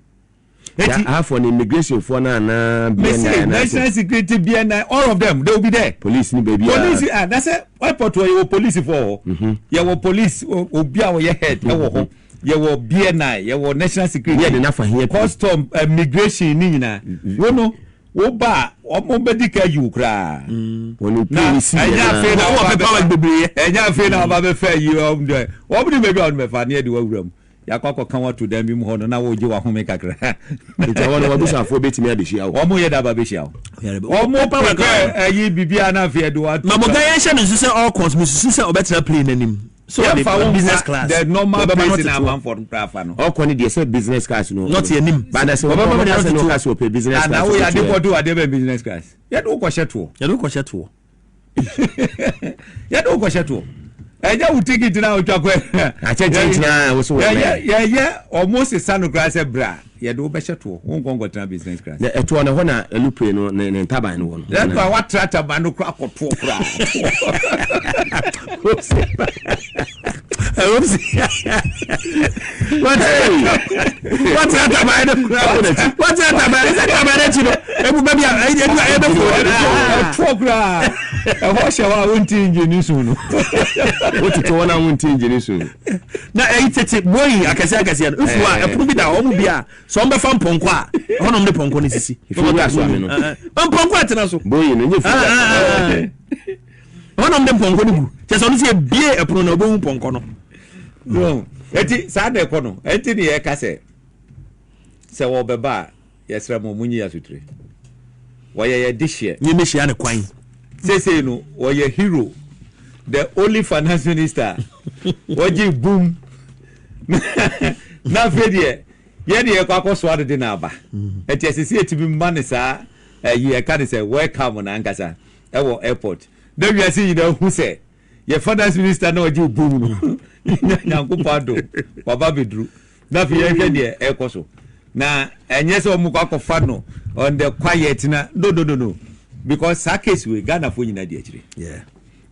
Eti ahafo no, immigration foɔ no anaa Mese BNI anaa National Security, BNI, all of them, they will be there. Police ni baabi a Police, ah, na sɛ airport wɔ, yɛwɔ police fo wɔ hɔ, yɛwɔ police obi a wɔyɛ head ɛwɔ hɔ, yɛwɔ BNI, yɛwɔ National Security. Yɛ de n'afa hia pii. Custom, immigration ni nyinaa. Wo no wo ba a, ɔmo bɛdi ka yi wo koraa. Wɔn Na plane si ɛnyɛ yɛ afei na Wɔn wɔ ɔba paperwork bɛfa bebree yɛ. Ɛnyɛ afei na ɔba bɛfɛ yi ɔmo deɛ wɔn de baabi a wɔn bɛfa ne yɛ de wawura mu, yakɔ akɔka wato dan bi mu hɔ no na wɔgye wahome kakra. Nti ɛwɔ no wabusuafoɔ bɛtumi abɛhyia wo? Wɔn yɛ daba bɛhyia wo, wɔn Paperwork. prepare ɛyi biribi a na afei ɛde wato. Ma bɔga yɛn hyɛ no nso sɛ ɔkɔ mesusu sɛ ɔbɛtena plane n'anim so ɔde yɛmfa wo business mfa class. the normal Ɔbɛba place na na ɔtete hɔ. amanfoɔ no koraa fa no. Ɔkɔ ne deɛ sɛ business class no. Not anim. Bada sɛ Ɔbɛba ɔbɛba na sɛ ɔtete ne hɔ. ɔka sɛ ɔpɛ business Ana class. woyɛ ade ɔbɛtua. kɔto adeɛ bɛ business class, yɛde wo kɔhyɛ toɔ. Yɛde wokɔhyɛ toɔ. Yɛde wo kɔhyɛ toɔ, ɛnyɛ wo ticket na wotwa kɔ. Akyɛnkyɛnkyɛn a wo so wɔ yɛyɛ bɛn. Yɛyɛ ɔmo sesa no koraa sɛ bra, yɛde wo bɛhyɛ toɔ, wo nkɔ nkɔtena business class. Na ɛtoɔ no hɔ na aeroplane no ne ntaban no wɔ no. Yɛn kora watra taba no koraa kɔtoɔ koraa. Ɛwɔ si wɔtena taban no koraa, wɔtena taban no sɛ taban no akyi no ebu baabi a ɛdu a ɛbɛfo. Ɛtoɔ koraa. Ɛhɔ hyɛ hɔ a wonte engine ne su no. Wotete hɔ na wonte engine su no. Na ɛyi tete boeing akɛseɛ akɛseɛ no efu a ɛpono bi da hɔ wɔn bi a sɛ wɔn bɛfa mpɔnkɔ a ɛhɔ na wɔn de pɔnkɔ no sisi. Efi wura so ame no. Mpɔnkɔ atena so. Boeing no nye fi wura so. Ɛhɔ na wɔn de mpɔnkɔ no gu kyɛ sɛ ɔno sɛ ebie ɛpono na ɔbɛhu pɔnkɔ no. Eti saa na ɛkɔ no ɛnti ne yɛ ka sɛ sɛ wɔbɛba a. Yɛsrɛ mo, monyi asotire. Wɔyɛ yɛn dehyeɛ. Nye mehyia no kwan. Seesei no, wɔyɛ hero. The only finance minister a wɔgye boom. Na afei deɛ, yɛn deɛ yɛkɔ akɔsoa no de no aba. Ɛnti ɛsɛ sɛ yɛtumi ma no saa ɛyi, yɛka no sɛ welcome no ankasa ɛwɔ airport. Na wiase nyinaa hu sɛ yɛ finance minister na ɔgye boom no, Nyankopɔn adom, waba abɛduru. Na afei yɛnhwɛ deɛ ɛrekɔ so. Na ɛnyɛ sɛ wɔn kɔ akɔfa no on the quiet na no no no no because saa case wei Ghanafoɔ nyinaa di akyire. Yeah.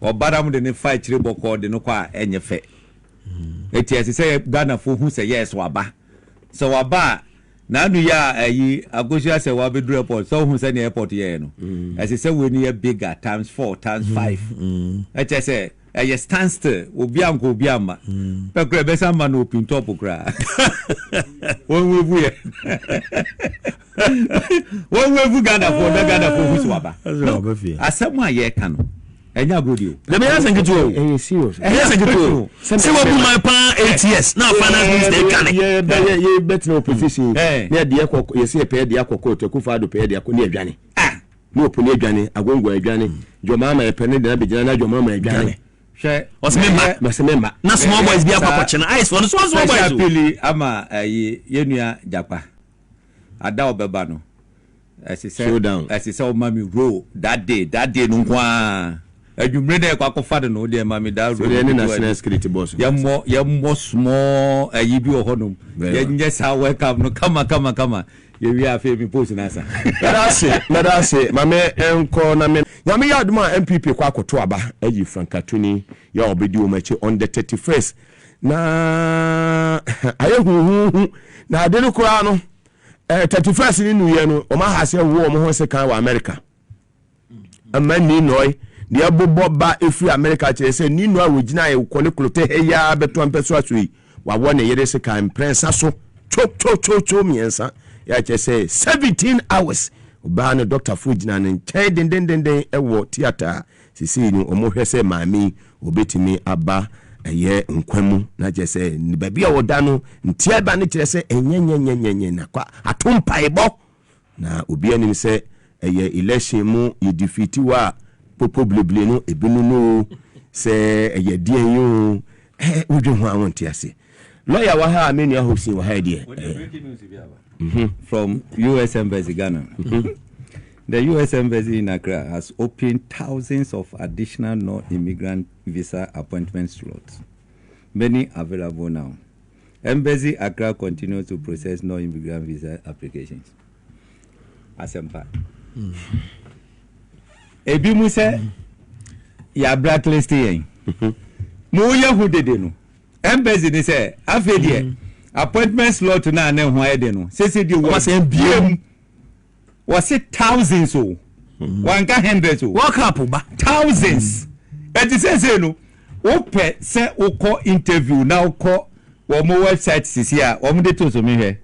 Ɔba na wɔde ne fa akyire bɔkɔɔ de no kɔ a ɛnyɛ fɛ. Eti ɛsɛ sɛ Ghanafoɔ hu sɛ yes waba. Sɛ waba a n'ano yɛ a ɛyi akosua sɛ wabɛduru airport sɛ wohu sɛnea airport yɛɛ no. Ɛsɛ sɛ wei no yɛ bigger times four times five. Ɛkyɛ sɛ Ɛyɛ stand still, obi ankɔ obi amma. Pɛ koraa ɛbɛsan ma no open top koraa. Wɔn wevu yɛ. Wɔn wevu Ghanafoɔ na Ghanafoɔ hu so waba. No, asɛm a yɛreka no, ɛnyɛ agorɔ di o. Dabi ɛyɛ asɛm ketewa o. Ɛyɛ serious. Ɛyɛ asɛm ketewa o. Sɛ wabu man paa 8 years na finance minister atwa ne. Yɛ bɛ yɛ yɛ bɛtena opposition. Ne yɛ deɛ kɔ yɛ sɛ yɛ pɛ yɛ deɛ akɔ court Akufo Addo pɛ yɛ deɛ akɔ ne yɛ dwane. Ah! Ne ɔpo ne adwane, agongua adwane, dwɔmaama ɛpɛ ne dena bɛgyina na dwɔmaama adwane. Hwɛ, Ɔse me mma. Mɛse me mma. Na small boys bi akɔ akɔkye no. Ice fɔ no small small boys o. Special pili ama ayi yɛn nua Gyakpa. Ada a ɔbɛba no, ɛse sɛ Showdown. ɛse sɛ ɔma me role that day, that day no nko ara. Anwummere na yɛkɔ akɔfa no no, wo deɛ ma me that So role deɛ ne ketewa national bi. security boss. Yɛmmɔ yɛmmɔ small ayi bi wɔ hɔnom. Very well. Yɛnyɛ saa welcome no kama kama kama. Yɛwie a afei me post no asa. Mɛda ase, mɛda ase, ma me nkɔ na me. Nyame yɛ adom a NPP kɔ akɔto aba ayi frankatuni yɛ a ɔbɛdi wɔn akyi on the 31st na ayɛ huhuhu na ade no koraa no eh, 31st ne nuyɛ no wɔn aha sɛ wo wɔn ho sekan wɔ America. Ama Ninoy deɛ bobɔ ba ɛfiri Amerika kyerɛ sɛ Ninoy a wɔgyina kɔ ne klote ha yi ara bɛto ampɛsoa so yi, wawɔ ne yere sekan mprɛnsa so twotwotwotwo mmiɛnsa, yɛ kyerɛ sɛ 17 hours. Ɔbaa no dɔktafoɔ gyina ne nkyɛn dendendenden wɔ theatre a sesei no wɔhwɛ sɛ maame yi ɔbɛtumi aba ɛyɛ nkwa mu na kyerɛ sɛ baabi a ɔda no ntiaba no kyerɛ sɛ ɛnyɛnyɛnyɛnyɛ na ato mpaebɔ. Na obiara nim sɛ ɛyɛ election mu yɛ defeat wo a popo bleblee no ebi no no o sɛ ɛyɛ deɛn yi o eh wodwen ho a wonte ase. Lawyer wɔ ha a me nua Hopeson wɔ ha yi deɛ eh. From US Embassy Ghana The US Embassy in Accra has opened thousands of additional non-immigrant visa appointment slots, many available now. Embassy Accra continues to process non-immigrant visa applications. Asɛmpa. Ebi mu sɛ yɛ blacklist yɛn. Mo yɛ ho dede no. Embassy ni sɛ afei deɛ appointment slot na ne ho ayɛ de no. Sese deɛ wɔ biem. Wɔse thousands o. Wanka hundreds o. World Cup ba. Thousands. Ɛti sese no wopɛ sɛ wokɔ interview na wokɔ wɔn website sisi a wɔn de to so mehwɛ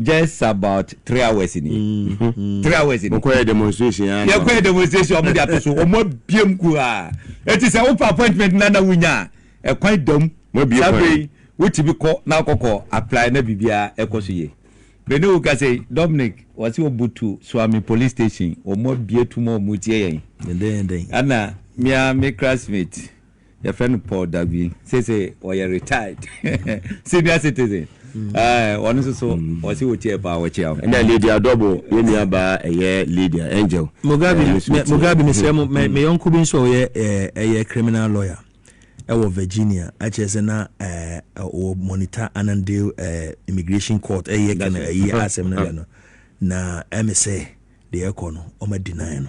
just about 3 hours ni. 3 hours ni. Mokɔyɛ demonstration ya. Yɛkɔyɛ demonstration wɔn de ato so wɔn abiem kuraa. Ɛti sɛ wopɛ appointment na na wunya a ɛkwan dam. Mo abie Saa kwan. bere yi wotumi kɔ na akɔkɔ apply na biribiara ɛkɔ so yie. Mene wo kasa yi Dominic wɔsi obutu Suame police station wɔn abie tum a wɔn tie yɛn. Dɛn dɛn. Ɛna mia me classmate yɛfrɛ no Paul Dagbi sese ɔyɛ retired senior citizen ɔno nso so ɔsi wɔ tie paa wɔkyia wo. Ɛna Lydia Dɔbo yɛn nua baa ɛyɛ Lydia Angel. Mugabe Ɛno nso tie. Mugabe mesrɛ mo me yɔnko bi nso a ɔyɛ ɛyɛ criminal lawyer ɛwɔ Virginia akyerɛ sɛ na ɔwɔ monitor Annandale immigration court ɛyɛ kana ɛyi asɛm no deɛ no na ɛmi sɛ deɛ ɛkɔ no ɔma deny no.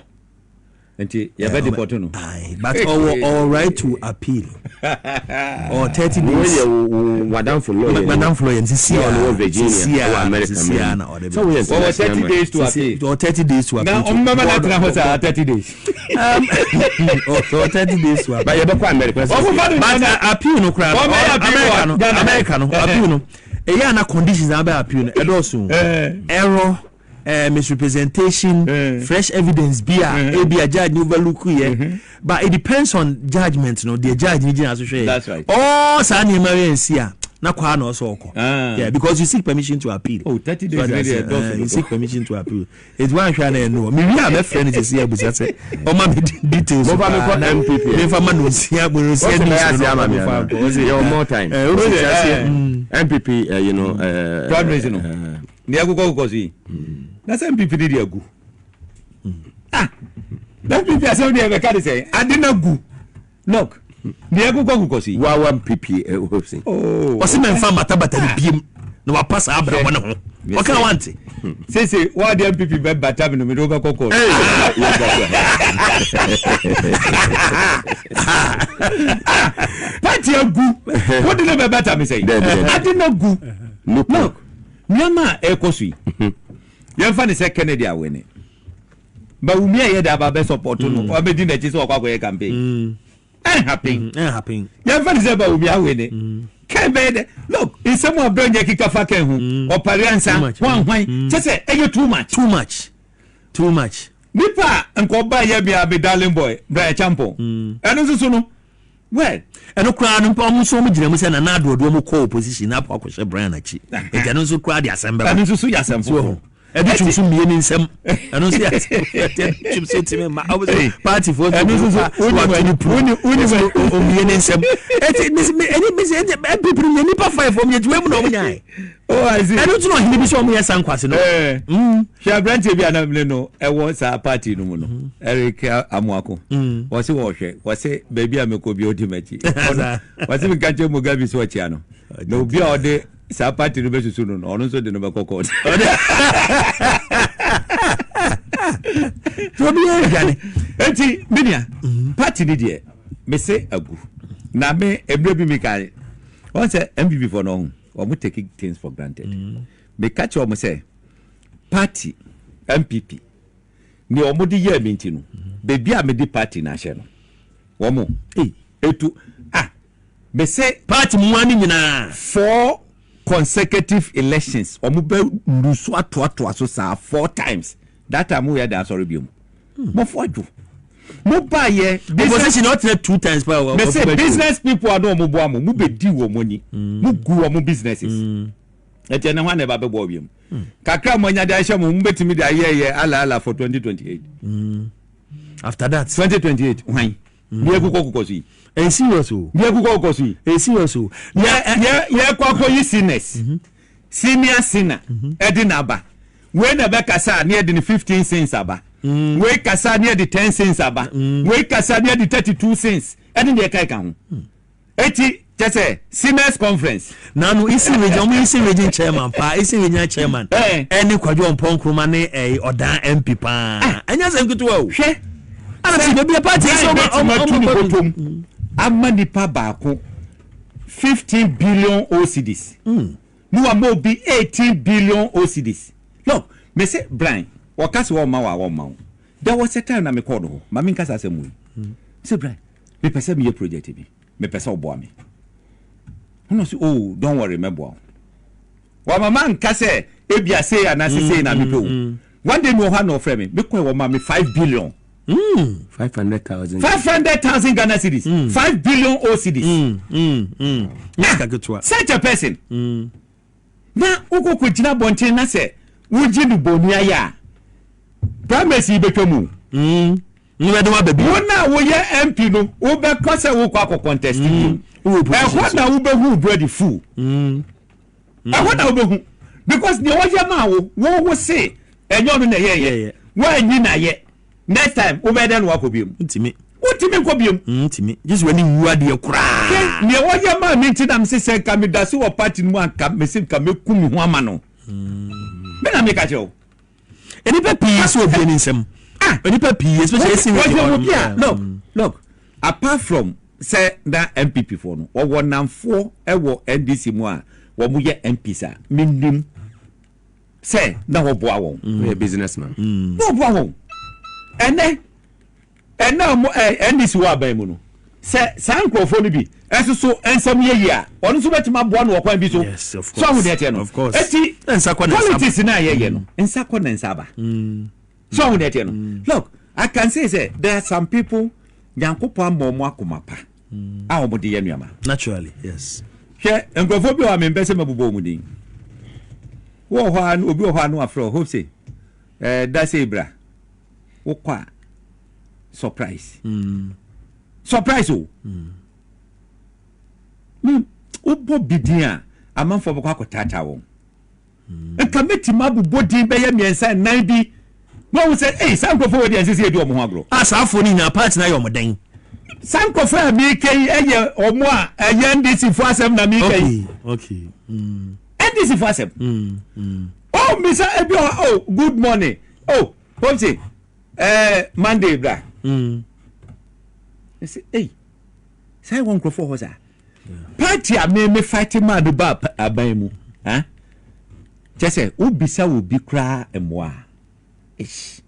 Nti yɛbɛ deport no. Aye, but ɔwɔ ɔwɔ right to appeal. Ɔwɔ 30 days. Wɔyɛ wo wadamfo lawyer. Madamfo lawyer sisi a a wɔ Virginia, sisi wɔ a America. Sisi a na ɔde sɛ woyɛ Wɔwɔ 30 international days to appeal. Ɔwɔ 30 days to appeal. Na ɔmbɛma no atena hɔ saa 30 days? Ɔwɔ 30 days to appeal. Ba yɛbɛkɔ America. Ɔmo fa no But Ghana. appeal no koraa no, Wɔn bɛyɛ appeal America wɔ no, Ghana. America no, appeal no ɛyɛ ana conditions a bɛ appeal no ɛdɔɔso. Error, misrepresentation, fresh evidence bi a ebi a judge ni overlook yɛ, but it depends on judgement no, deɛ judge ni gyina so hwɛ. That's right. All saa nneɛma yɛ nsi a na kɔ a na ɔsɔ ɔkɔ. Ah. Yeah, because you seek permission to appeal. Oh, 30 days So really, that's, ɛdɔɔso you dodo. seek permission to appeal. Etu ahwɛ na ɛnu mi wi a mɛfrɛ no sisi abusa sɛ ɔma mi details. Mofa me kɔ Na MPP. mefa ma no nsia mo nsia Wɔsɛ news bɛyɛ ase no ama me ɔmo fa ana? nkɔ. Ɔsɛ, Yɛwɔ more time. Ɔsɛ Ɔsɛ, ase, NPP Primaries no nea ɛkokɔ kokɔ so yi na sɛ NPP ne de agu, ah, na NPP asɛm deɛ ɛbɛka de sɛ ade na gu. Look, nea ɛkokɔ kokɔ so yi. Wawa NPP Hopeson. Oh. Ɔsɛ mɛnfa matabata ne biem na wapa saa abrabɔ ne ho ɔka wante. Sese wade NPP bɛ bata mi no, mi de wo bɛ kɔ court. Party agu, wode ne bɛ bata mi sɛ Dabi, dabi. ade na gu. Look. Look, nneɛma a ɛkɔ so yi, yɛmfa ne sɛ Kennedy awene Bawumia a yɛde aba bɛ support no, wabɛdi n'akyi sɛ ɔkɔ akɔyɛ campaign, ɛnhappen. Ɛnhappen. Yɛmfa ne sɛ Bawumia awene, Ken bɛyɛ dɛ. Look, nsɛm a brɛ nyɛ keka fa Ken ho, ɔpare ansa. Too much. Hwan hwan kyɛ sɛ ɛyɛ too much. Too much, too much. Nipa a nka ɔba yɛ bia be darling boy Bryan Acheampong, ɛno nso so no, well. Ɛno koraa no mpa, ɔmo nso ɔmo gyina mu sɛ Nana Adoɔdo ɔmo kɔ opposition na akɔ akɔhyɛ Brian akyi, nti ɛno nso koraa de asɛm bɛba. Ɛno nso so yɛ asɛm So foforɔ. Ɛbi tum so mmie ne nsɛm, ɛno nso yɛ asɛm, ɛbi tum so timi ma ɔmo so party fo. Ɛno nso so, wato ne puru omie ne nsɛm. Ɛti mesi ɛni mesi ɛni NPP no yɛ nipa five, ɔmo yɛ tiwɛ mu na ɔmo nyae. Oh, I see. Ɛno nso na ɔhene bi sɛ ɔmo yɛ sankwase no. Hwɛ, aberanteɛ bi a na mene no ɛwɔ saa party no mu no, Eric Amoako, wɔse wɔhwɛ, wɔse baabi a mekɔ bi ɔdi m'akyi. Saa. Wɔse meka kyerɛ Mugabe sɛ ɔkyea no na obi a ɔde saa party no bɛsusu no no, ɔno nso de no bɛkɔ court. Tí obi yɛ aduane. Enti menua, party no deɛ, mese agu. Na me mmerɛ bi meka wɔn sɛ NPP foɔ no, ɔho wɔn taking things for granted. Meka kyerɛ wɔn sɛ party NPP nea wɔn de yɛɛ me nti no, beebi a mede party no ahyɛ no, wɔn etu ah, mese party mu wa ne nyinaa. Four consecutive elections wɔn bɛ lusu atoatoa so saa four times. That time wo yɛ de asɔre bi mu mɔfo adwo mo ba yɛ opposition ɔtena two times pa. Mese business people a na wɔn boa mo, mo bɛ di wɔn ani, mo gu wɔn businesses. Ɛtiɛ ne ho ana ɛba bɛ bɔ ɔbi mu kakra mo anya de ahyɛ mo, mo bɛtumi de ayɛ yɛ ala ala for 2028. After that. 2028 hwan ní ekukɔ kukɔ so yi? Ɛ serious o. Ní ekukɔ kukɔ so yi. Ɛ serious o. Yɛ yɛ yɛ kɔ akɔ yi sinners, senior sinner, ɛde n'aba wei na ɛbɛ kasa ne yɛ de ne 15 sins aba, wei kasa ne yɛ de 10 sins aba, wei kasa ne yɛ de 32 sins, ɛne deɛ ɛka ɛka ho. Eti kyɛ sɛ sinners conference. Nanu Eastern Region, ɔmo Eastern Region chairman paa, Eastern Region chairman ɛne Kwadwo Ɔmpɔn Nkrumah ne ɛɛ ɔdan MP paa, ɛnyɛ sɛ nketewa o. Hwɛ. Ana sɛ beebi a party sɛ ɔmo ɔmo ɔmo ɔmo ne bɔtɔm ama nipa baako 15 billion ocds ne wa ma obi 18 billion ocds. Look, mese Brian wɔka sɛ wɔma wo a, wɔma wo. There was a time na mekɔɔ no hɔ ma menka saa asɛm wei sɛ, "Brian, mepɛ sɛ meyɛ project bi, mepɛ sɛ ɔboa me." Ɔno sɛ, "Oh, don't worry, mɛboa wo." Wamama nka sɛ ebia sei anaasɛ sei na mepɛ o. One day mi wɔ hɔ a na ɔfrɛ me, mekɔɛ wɔ ma me 5 billion. 500,000. 500,000 Ghana cedis, 5 billion ocds. Nyɛ sika ketewa. Such a person na wokɔkɔ gyina abɔnten na sɛ wogye no bɔni ayɛ a, primaries yi bɛtwa mu. Nwura de wa baabi. Wo na woyɛ MP no, wobɛkɔ sɛ wokɔ akɔ contest bio. Wowɔ opposition. Ɛhɔ na wobɛhu bread full, ɛhɔ na wobɛhu, because deɛ wɔyɛ maa wo, wo wo se ɛnyɛ ɔno na ɛyɛyɛ. Yɛyɛ. Woanyi na yɛ next time wobɛyɛ dɛ na wakɔ biom? Ntumi. Wotumi nkɔ biom. Ntumi gye sɛ w'ani wu adeɛ koraa. Hwɛ, nea wɔyɛ maa mi nti na mese sɛ nka meda so wɔ party no mu anka mese nka mɛku me ho ama no. Me na meka kyerɛ wo. Nnipa pii sɛ obie ne nsɛm. Ah! Onipa pii especially esi wɔ hɔ bi a look look apart from sɛ na NPP foɔ no wɔwɔ namfoɔ wɔ NDC mu a wɔn yɛ MPs a menim sɛ na wɔboa wɔn. Wɔyɛ business man. Na wɔboa wɔn. Ɛnɛ ɛnɛ a wɔn ɛ NDC wɔ aban mu no sɛ saa nkurɔfoɔ no bi ɛso so nsɛm yɛ yie a ɔno nso bɛtumi aboa no wɔ kwan bi so. Yes, of So ahu course. deɛ ɛteɛ no. Of course. Eti Nsa kɔ na nsa ba. politics no a yɛyɛ no nsa kɔ na nsa aba. So ahu deɛ ɛteɛ no. Look, I can say sɛ there are some people Nyankopɔn ama wɔn akoma pa a wɔde yɛ nneɛma. Naturally, yes. Hwɛ nkurɔfoɔ bi wɔ hɔ a mempɛ sɛ mɛbobɔ wɔn din. Wowɔ hɔ a obi wɔ hɔ a na wafrɛ wo hope sɛ eh, da sei bra. Wokɔ a surprise. Surprise o. Me wobɔ bi din a amanfoɔ bɛkɔ akɔtaataa wɔn. Nka mɛtumi abobɔ din bɛyɛ mmiɛnsa nnan bi na wɔn sɛ ei saa nkurɔfoɔ wɔ deɛ ɛnsɛ sɛ yɛdi wɔn ho agorɔ. A saa afoɔ no nyinaa party no ayɛ wɔn dɛn? Saa nkurɔfoɔ a meka yi yɛ wɔn a ɛyɛ NDC foɔ asɛm na meka yi. Okay, okay. Mm. NDC foɔ asɛm. Oh, misa ebi wɔ oh good morning oh Popsi eh, Monday bra. Ɛsɛ ei saa wɔ nkurɔfoɔ hɔ saa. Party a me me fight maa no ba aban mu. Ha? Kyɛ sɛ wobisa wɔ bi koraa mmoa. Eish.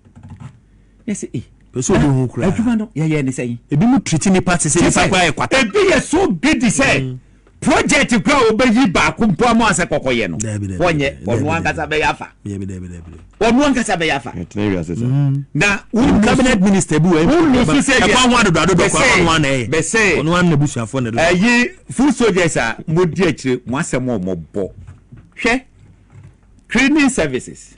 Yɛsɛ eh. Pɛ sɛ obi hu koraa. Adwuma no yɛyɛ ne sɛn. Ebi mu treat nipa te sɛ nipa koraa yɛ kwata. Ebi yɛ so gidi sɛ project koraa a wɔbɛyi baako mpo ama sɛ kɔkɔyɛ no. Wɔnyɛ ɔno ankasa bɛyɛ afa. Ɔno ankasa bɛyɛ afa. Ɛtena wiase sa. Na cabinet minister bi wɔ wonu so sɛ ɛkwan ho adodo adodo kɔ ɔno ana ɛyɛ. Bɛsɛ ɔno ana busuafoɔ na ɛdodo. Ɛyi foot soldiers a mo di akyire mo asɛm a wɔn bɔ. Hwɛ cleaning services.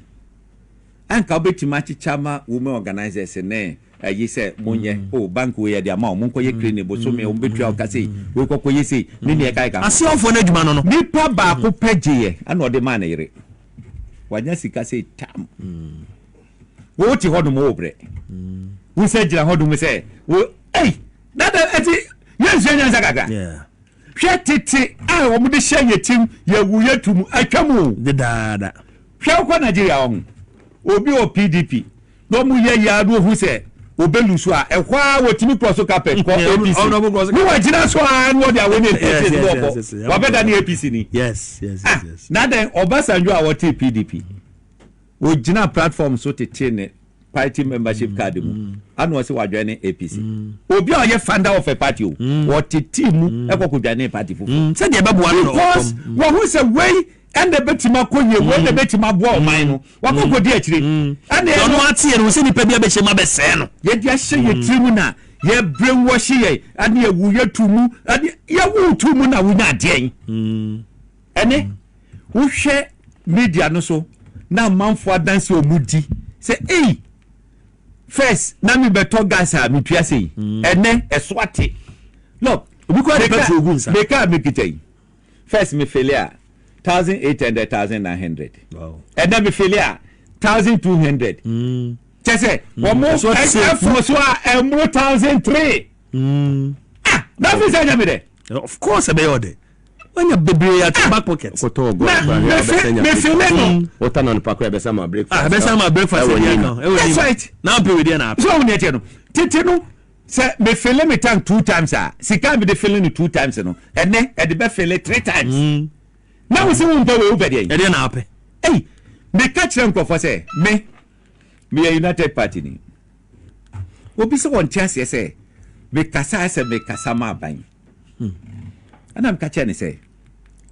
Anka wobɛtumi akyekyɛ ama women organizers ne ayi sɛ monyɛ oh bank wei yɛde ama wo monkɔyɛ cleaning bosome wɔn bɛtua wo ka sei wei kɔkɔyɛ sei ne neɛ ɛka ɛka ho. Aseɛfoɔ no adwuma no no. Nipa baako pɛ gyeeɛ ɛna ɔde maa ne yere wanya sika sei tam wo te hɔ nom wo brɛ wo sɛ gyina hɔ nom sɛ wo ei dada ɛti yɛnsua nyansa kakra hwɛ tete a wɔn de hyɛ yɛ tim yɛwu yɛtu mu atwa mu dedaada. Hwɛ wokɔ Nigeria wahu obi wɔ PDP na ɔmo yɛ yɛ a na ohu sɛ obe lusu a ɛhɔ a wɔtumi cross carpet kɔ APC ne wagyina so a na wɔde awɔ ne APC ne wɔkɔ wabɛda ne APC ni. Yes, yes, yes, yes. Na dɛn Obasanjo a wɔte PDP ogyina platform so tete ne party membership card mu ana ɔsɛ wadwɛn ne APC obi a ɔyɛ founder of a party o wɔtete mu ɛkɔ kɔ dwane party foforɔ sɛdeɛ ɛbɛboa no because wɔn ho sɛ wei ɛna ɛbɛtumi akɔ yie wei na ɛbɛtumi aboa ɔman no wakɔ kɔ di akyire ɛna ɔno ate yɛ no sɛ nipa bi abɛhyɛ mu abɛsɛɛ no yɛde ahyɛ yɛ tiri mu na yɛ brainwash yɛ ɛne yɛwu yɛ tu mu ɛne yɛwu tu mu na wonya adeɛ yi ɛne wohwɛ media no so na amanfoɔ adansi wɔn di sɛ ei first na mi bɛtɔ gas a mi tua sei ɛnɛ ɛso ate look obi kura de petrol gu nsa meka a mekita yi first mi fill a 1800 1900 ɛnɛ mi fill a 1200 kyɛ sɛ wɔn mo ɛforo so a ɛmuro 1003 ah na fi sɛ ɛnyɛ mi dɛ. Of course ɛbɛyɛ ɔdɛ wanya bebree ato back pocket. Kɔtɔ ɔgɔ na mefi ne no. Wota na nipa kora ɛbɛsa ma breakfast. Ah ɛbɛsa ma breakfast ɛwɔ ɛdi nim. aka ɛwɔ That's nim. right. Na apɛ wedi na apɛ. So ɔmo nea ɛteɛ no tete no sɛ me fill me tank two times a sika mi de fill no two times no ɛnɛ ɛde bɛ fill three times. Na wo si wo mpɛ wei wo pɛ deɛ yi. Ɛdeɛ na apɛ. Ɛyi meka kyerɛ nkurɔfoɔ sɛ me meyɛ United Party ni obi sɛ wɔn te aseɛ sɛ mekasa sɛ mekasa ma aban ɛna meka kyerɛ ne sɛ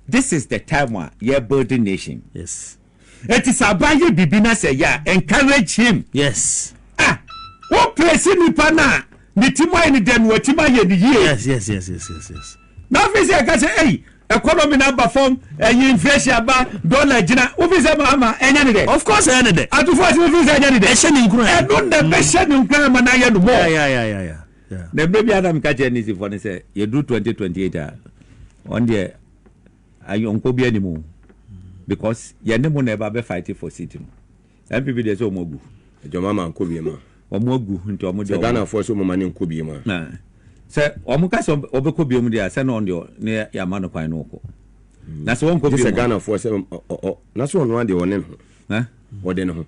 this is the time a yɛ building nation. Yes. Eti sɛ aban yɛ bibi na sɛ yɛ a encourage him. Yes. Ah, wo praise nipa na ne ti mu ayɛ ne dɛ no wati mu ayɛ ne yie. Yes yes yes yes yes yes. Na afei sɛ ɛka sɛ ɛyi economy na aba fam ɛyi inflation aba dollar gyina wofi sɛ mahama ɛnyɛ ne dɛ. Of course ɛyɛ ne dɛ. Atufo ase wofi sɛ ɛnyɛ ne dɛ. Ɛhyɛ ne nkuran. Ɛno na ɛbɛhyɛ ne nkuran ma n'ayɛ no mɔ. Yeah yeah yeah yeah yeah. Yeah. Na mmerɛ bi adam ka kyerɛ nisifoɔ no sɛ yɛduru 2028 a ɔn deɛ ayɔnkɔ bi anim o because yɛne mo na ɛba bɛ fight for seat no NPP deɛ sɛ ɔmo agu Adwama ma nkɔ bie ma. Ɔmo agu nti ɔmo deɛ Sɛ Ghanafoɔ sɛ ɔmo ma ne nkɔ bie ma. Sɛ ɔmo ka sɛ ɔbɛkɔ bie mu deɛ a sɛ na ɔno deɛ ne yɛama no kwan no ɔkɔ na sɛ wɔnkɔ Gye bie sɛ mu a Ghanafoɔ sɛ ɔ ɔ na sɛ ɔno adeɛ ɔne ne ho. Hã? Ɔde ne ho.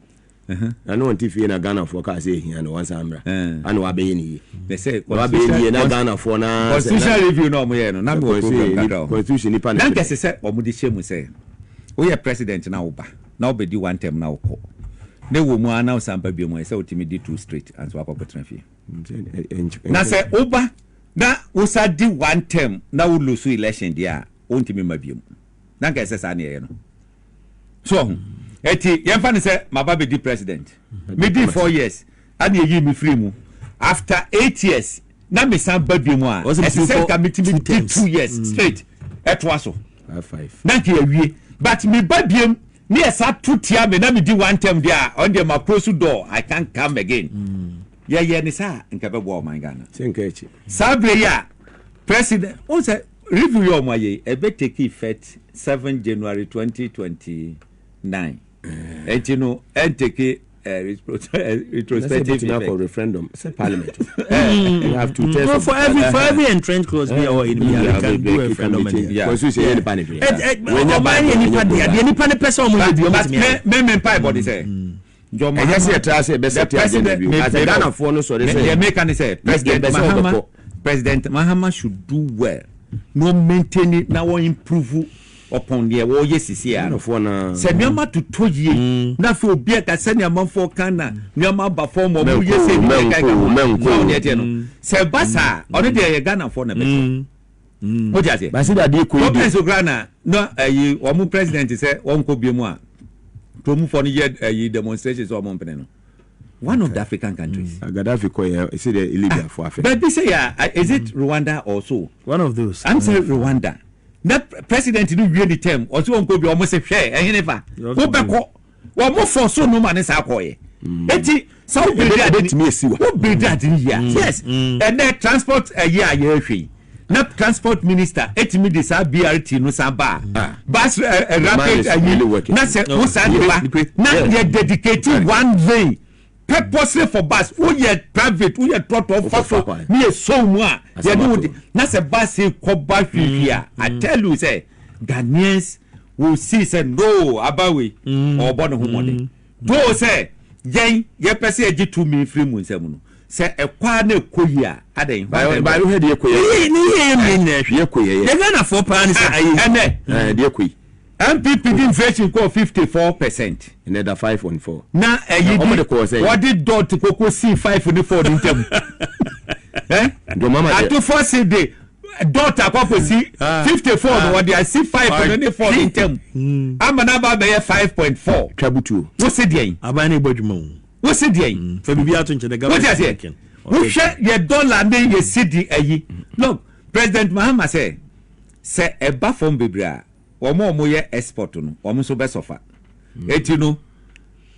Na ne ɔnte fie na Ghanafoɔ kaa sɛ ɛhia no, wɔnsan mmra. Ana wabɛyɛ ne yie. Na sɛ Na wabɛyɛ ne yie na Ghanafoɔ na constitutional review na ɔmo yɛ no, na mi wɔ program kakra wɔ. Constitution nipa na nkɛse sɛ ɔmo de hyɛ mu sɛ woyɛ president na woba na wobɛdi one term na wokɔ na ɛwɔ mu a na wosan ba bio mu, ɛsɛ wotumi di two straight anso wakɔkɔtena fie. Na sɛ woba na wosa di one term na wo lose election deɛ a, wontumi ma bio mu. Na nka ɛsɛ saa ne ɛyɛ no so ɔho. Ɛti yɛmfa no sɛ maba bɛdi president, medi 4 years ane ɛyi me firi mu, after 8 years na mesan ba bio mu a, ɛsɛ sɛ nka metumi di 2 years straight ɛtoa so na nka yɛwie. But meba biem ne yɛsa to tia me na medi one term deɛ a, ɔno deɛ ma close door, I can't come again. Yɛyɛ ne saa, nka bɛboa ɔman Ghana. Saa berɛ yi a president wọn sɛ review yɛ ɔmo ayɛ yi, ɛbɛ take effect 7 January 2029, ɛnti no ɛntake retrospective effect. Referendum sɛ parliament, you have two thirds. No, for every entrenched clause bi a ɛwɔ in we can do a referendum and Constitution yɛ nipa ne hwɛ. Ɔman yɛ nipa de adeɛ, nipa ne pɛ sɛ ɔmo yɛ bi, ɔmo tumi ayɛ. Me mpa ɛbɔ de sɛ ɛnyɛ sɛ yɛtra sɛ ɛbɛsɛ te agenda bi asɛ Ghanafoɔ no sɔre sɛ deɛ meka ne sɛ President Mahama should do well na ɔ maintain na wɔ improve upon deɛ wɔyɛ sisi a no. Sɛ nneɛma totɔ yie na afei obi a ka sɛnea amanfoɔ ka na nneɛma aba fam, ɔmo yɛ sɛ ebi yɛ ka ka ho so ɔdeɛ teɛ no sɛ ɛba saa, ɔno deɛ yɛ Ghanafoɔ na bɛtɔ o ti aseɛ. Basi dadeɛ kɔ yi. Gɔọmenti okura na ɛyi wɔn president sɛ wɔn kɔ bie mu a, kuromufoɔ no yɛ ɛyi demonstration sɛ wɔn mpene no, one of the African countries. Gaddafi kɔ yɛ ɛsɛ de Libya fo afɛ. Baabi sɛ yɛ, is it Rwanda or so? One of those. I'm saying Rwanda na president no wie ne term, ɔsɛ wɔn kɔ bi, wɔn sɛ hwɛ ɛhene fa wobɛkɔ, wɔn fɔ so no ma ne saa kɔɔyɛ. Eti sɛ wo build ade ni wo build ade ni yia, yes, ɛnɛ transport ɛyɛ a yɛrehwɛ yi na transport minister etimi de saa BRT no san ba a, bus rapid ayi na sɛ wo san de ba na yɛ dedicate one lane purposely for bus, woyɛ private, woyɛ trɔtrɔ fa so ne yɛ so mu a yɛde wo de na sɛ bus yi kɔ ba hwihwi a, I tell you sɛ Ghanaians will see sɛ no abawe ɔbɔ ne ho mmɔden doo sɛ yɛn yɛpɛ sɛ yɛgye tumi firi mu nsɛm no sɛ ɛkwa na ɛkɔ yi a adɛn. Baabi hwɛ deɛ kɔ yɛ. Ne yɛ yɛ nyinaa hwɛ. Deɛ kɔ yɛ. Yɛ Ghanafoɔ paa ne sɛ ayi. Ɛnɛ deɛ kɔ yi. NPP di inflation kɔ 54%. Ɛnɛ da 5.4. Na ɛyi di wɔde dot koko si five ne four ne ntɛm ɛ atofo si de dot akɔkɔ si 54 no, wɔde asi five no ne four ne ntɛm ama n'aba bɛyɛ 5.4. Twabutuo. Wosi deɛ yi. Aban ne bɔ adwuma o. Wosi deɛ yi. Fɛ bibi ato nkyɛn, the government. Wosi aseɛ, wohwɛ yɛ dollar ne yɛ cedi ayi, look, President Mahama sɛ ɛba fam bebree a, wɔn a wɔyɛ export no, wɔn nso bɛ sɔfa, eti no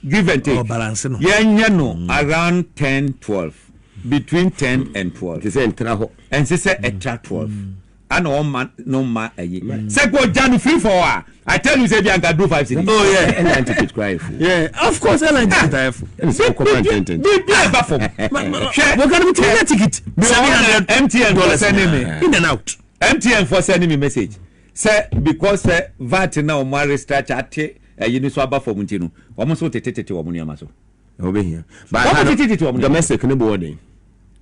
give and take. Oh, balance no. Yɛnyɛ no around 10, 12, between 10 and 12. Te sɛ ntra hɔ. Ɛnse sɛ ɛtra 12 ana wɔn ma no ma ɛyi sɛ kò gya no free for a, I tell you say bi anka do 5 cedis. Oh yeah. Airline ticket kura yɛ fo. Yeah, of course, airline ticket ayɛ fo. Ɛna sɛ ɔkɔ fa ntɛntɛn. Bi bi a ɛba fam hwɛ. Wɔn kan mi ti nya ticket 700 MTN fɔ sending me in and out. MTN fɔ sending me message sɛ because sɛ VAT na wɔn arestructure ate ɛyi ni so aba fam nti no, wɔn nso tete tete wɔn nneɛma so. Ɛwɔ bɛ hia. Wɔn tete tete wɔn nneɛma. Domestic ne bɔ ɔden.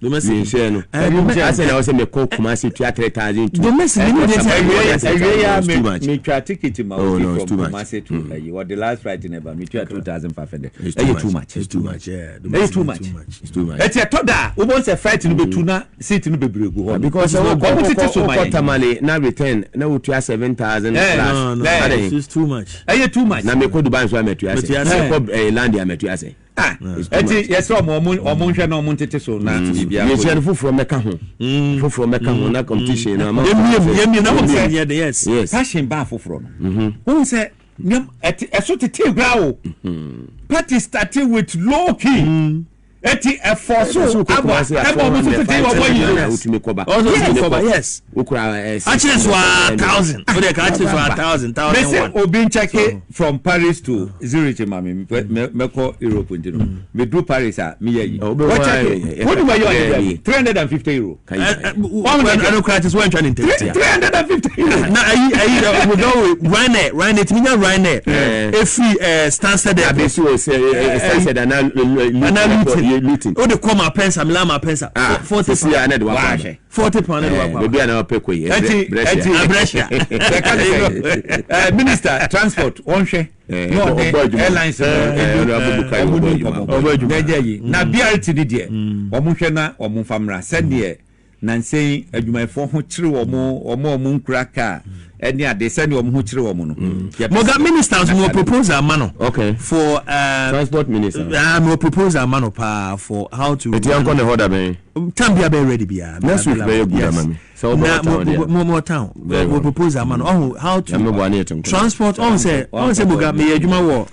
Domestic. Wienhyɛn no. Asɛ na ɔsɛ mekɔ Kumasi tua 3,000 two. Domestic ni de ti. Ɛwie ya, me metwa ticket ma ofi from Kumasi to ɛyi, wɔ the last flight never me tua 2,500. Ɛyɛ too much. It's too much. Ɛyɛ too much. It's too much. Ɛti ɛtɔ da wobɔ sɛ flight no bɛ tu na seat no bebree gu hɔ. Because wɔn tete so ma yɛn. Wokɔ Tamale na return na wotua 7,000 plus. No, no, it's too much. Ɛyɛ too much. Na mekɔ Dubai nso amɛtua sɛ. Mekɔ land amɛtua sɛ. Ah, ɛti yɛsɛ ɔmo nhwɛ na ɔmo ntete so na biribi akɔ. Yɛhyɛ no foforɔ mɛka ho. Foforɔ mɛka ho na competition na ama. Yɛmiem na mo sɛ yɛ de, yes. Yes. Passion baa foforɔ no. Wɔn sɛ nneɛma ɛte ɛso tete kura o. Party starting with low key. Eti ɛfɔ so aba ɛma ɔmo nso tete ɔmo yi. Wotumi kɔba. Ɔmo kɔba, yes. Wokura ɛɛ. Akyere so a thousand. O de ka akyere so a thousand thousand one. Mese obi nkyɛke from Paris to Zurich ma me, mɛkɔ Europe nti no meduru Paris a meyɛ yi. Wɔkyɛke wode ma yɛ ɔde bɛ €350. Ɛno kura te so wɔntwa ne ntɛm. €350. Na ayi ayi wodɔ Ryanair, Ryanair tumi nya Ryanair efiri Stansted Airport. Abesi wɔ sɛ Stansted ana Luton. Luton. O de kɔ Malpensa, Milan Malpensa. £40. Ah, na de wakɔ. £40 na de wakɔ. Beebi a na ɔpɛ kɔ yi. Ɛti ɛti Brescia. Bɛka de sɛ minister transport wɔnhwɛ. Na ɔde airlines no ɔmo ni nkɔmɔ na ɛgya yi na BRT ni deɛ ɔmo hwɛ na ɔmo nfa mmra sɛdeɛ nansɛn adwumayɛfoɔ ho kyerɛ wɔn, wɔn a wɔn nkura kaa ɛne ade, sɛdeɛ wɔn ho kyerɛ wɔn no. Moga minister nso mo proposal ma no. Okay. For transport minister. Mo proposal ma no paa for how to. Eti yankɔ ne hɔ da bɛn? Time bi a bɛ ready bi a. Next week bɛyɛ good ama mi. Sɛ ɔbɛ town deɛ. Mo mo town. Mo proposal ma no ɔho how to transport ɔho sɛ ɔho sɛ Moga meyɛ adwuma wɔ.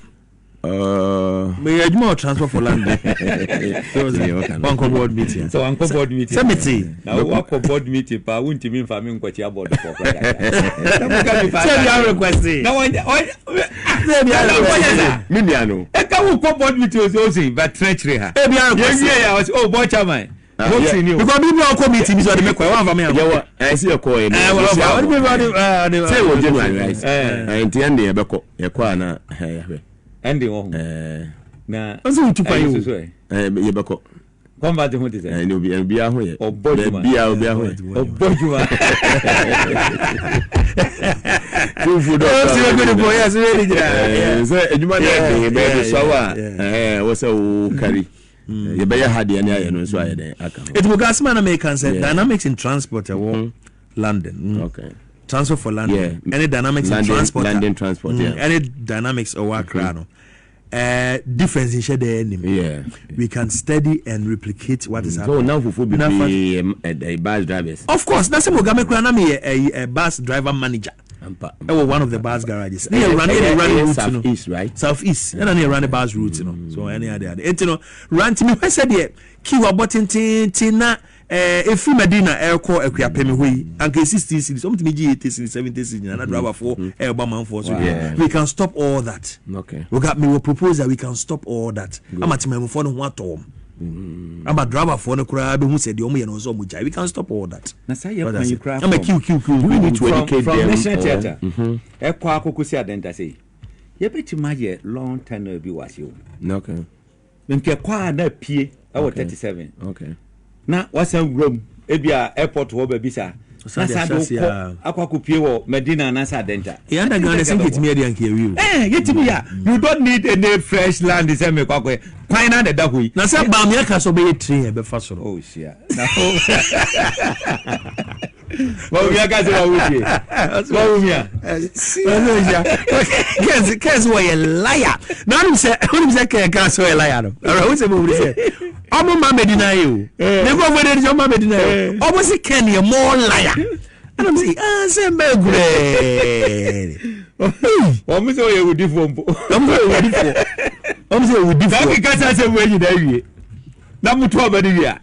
Meyɛ adwuma wɔ Transport for London. Wankɔ board meeting. Sɛ wankɔ board meeting. Sɛ mete. Na wakɔ board meeting paa, wontumi nfa me nkɔkyia board fɔ kora. Sɛ bi a request. Na wɔn Sɛ bi a request. Me nua no. Ɛka wo kɔ board meeting o sɛ o sɛ ba tena kyerɛ ha. Ebi a request. Yɛwie yɛ ɔsɛ o board chairman. Boxing ni o. Because bi bi ɔkɔ meeting bi sɛ ɔde me kɔ, wɔn afa me akɔ. Yɛwɔ ɛsɛ yɛ kɔ yɛ. Ɛɛ wɔn afa ɔde mi ɔde ɔde. Sɛ wɔ January right? Ɛɛ nti ɛn de yɛbɛkɔ yɛkɔ a na yɛhwɛ. Ɛn de wɔ ho. Na ɔsɛ wotu kwan yi o. Ɛɛ yɛbɛkɔ. Kɔnba ti ho ti sɛ. Ɛɛ obi obiara ho yɛ. Ɔbɔ juma. Obiara obiara ho yɛ. Ɔbɔ juma. Fufu dɔ. Ɔsɛ obi de bɔ yɛ sɛ ɛdi gyina. Sɛ edwuma na ɛde bɛyɛ de sɔwɔ a ɛɛ wɔsɛ wo kari. Yɛbɛyɛ ha deɛ ne ayɛ no nso ayɛ dɛn aka ho. Eti mo ka asema na meka sɛ dynamics in transport ɛwɔ London. Okay. Transport for London. Ɛne dynamics in transport. London transport. Ɛne dynamics ɛwɔ Accra no. Difference nhyɛ dɛ anim. We can study and replicate what is happening. So now fufu bebree bus drivers. Of course, na sɛ mo game kura na me yɛ bus driver manager. Ɛwɔ one of the bus garages. Ne yɛ run ne run route no. South East, right? South East. Ɛna ne yɛ run bus route no. So ɛne ade ade. Eti no run ti mi hwɛ sɛ deɛ queue abɔ tententen na efiri Medina ɛkɔ Akuapem hɔ yi anka 60 cedis, ɔmo tumi gye 80 cedis, 70 cedis nyina na driver foɔ ɛɛbɔ amanfoɔ so. We can stop all that. We got me wɔ proposal, we can stop all that. Ama temamufoɔ no ho atɔ wɔn. Ama driver foɔ no koraa bɛhu sɛ deɛ ɔmo yɛ no nso ɔmo gyae. We can stop all that. Na saa yɛ kwan yi koraa. Ama queue queue queue. We need to educate from them. National Theatre ɛkɔ akoko si Adenta sɛ yɛbɛtumi ayɛ long tunnel bi wɔ ase o. Nkɛ kɔ a na pie ɛwɔ 37. Na wasan wura mu ebi a airport hɔ baabi saa. Na saa de wokɔ akɔ akɔpie wɔ Medina anaasɛ Adenta. Yɛ underground ɛsɛ nketumi yɛ de anka yɛwie o. Ɛɛ yɛtumi yɛ a, you don't need any fresh land sɛ mekɔ akɔyɛ kwan na na ɛda hɔ yi. Na sɛ baami aka sɛ ɔbɛyɛ train ɛbɛfa soro. Oh shia. Na Bawumia aka sɛ wawo fie. Bawumia. Kɛse kɛse wɔyɛ liar. Na onim sɛ kɛn ka sɛ ɔyɛ liar no. Ɔrɔ wosɛ mo wuli sɛ ɔmo ma Medina yi o. Ne nkɔfo de sɛ ɔmo ma Medina yi o. Ɔmo si kɛn yɛ more liar. Ɛna mo sɛ ah sɛ mbɛ gurɛɛ. Wɔn sɛ ɔyɛ wudifoɔ mpo. Ɔmo sɛ ɔyɛ wudifoɔ. Ɔmo sɛ ɔyɛ wudifoɔ. Saa keka sɛ asɛm wɔ nyinaa wie. Na mo to ɔbɛ no wie a.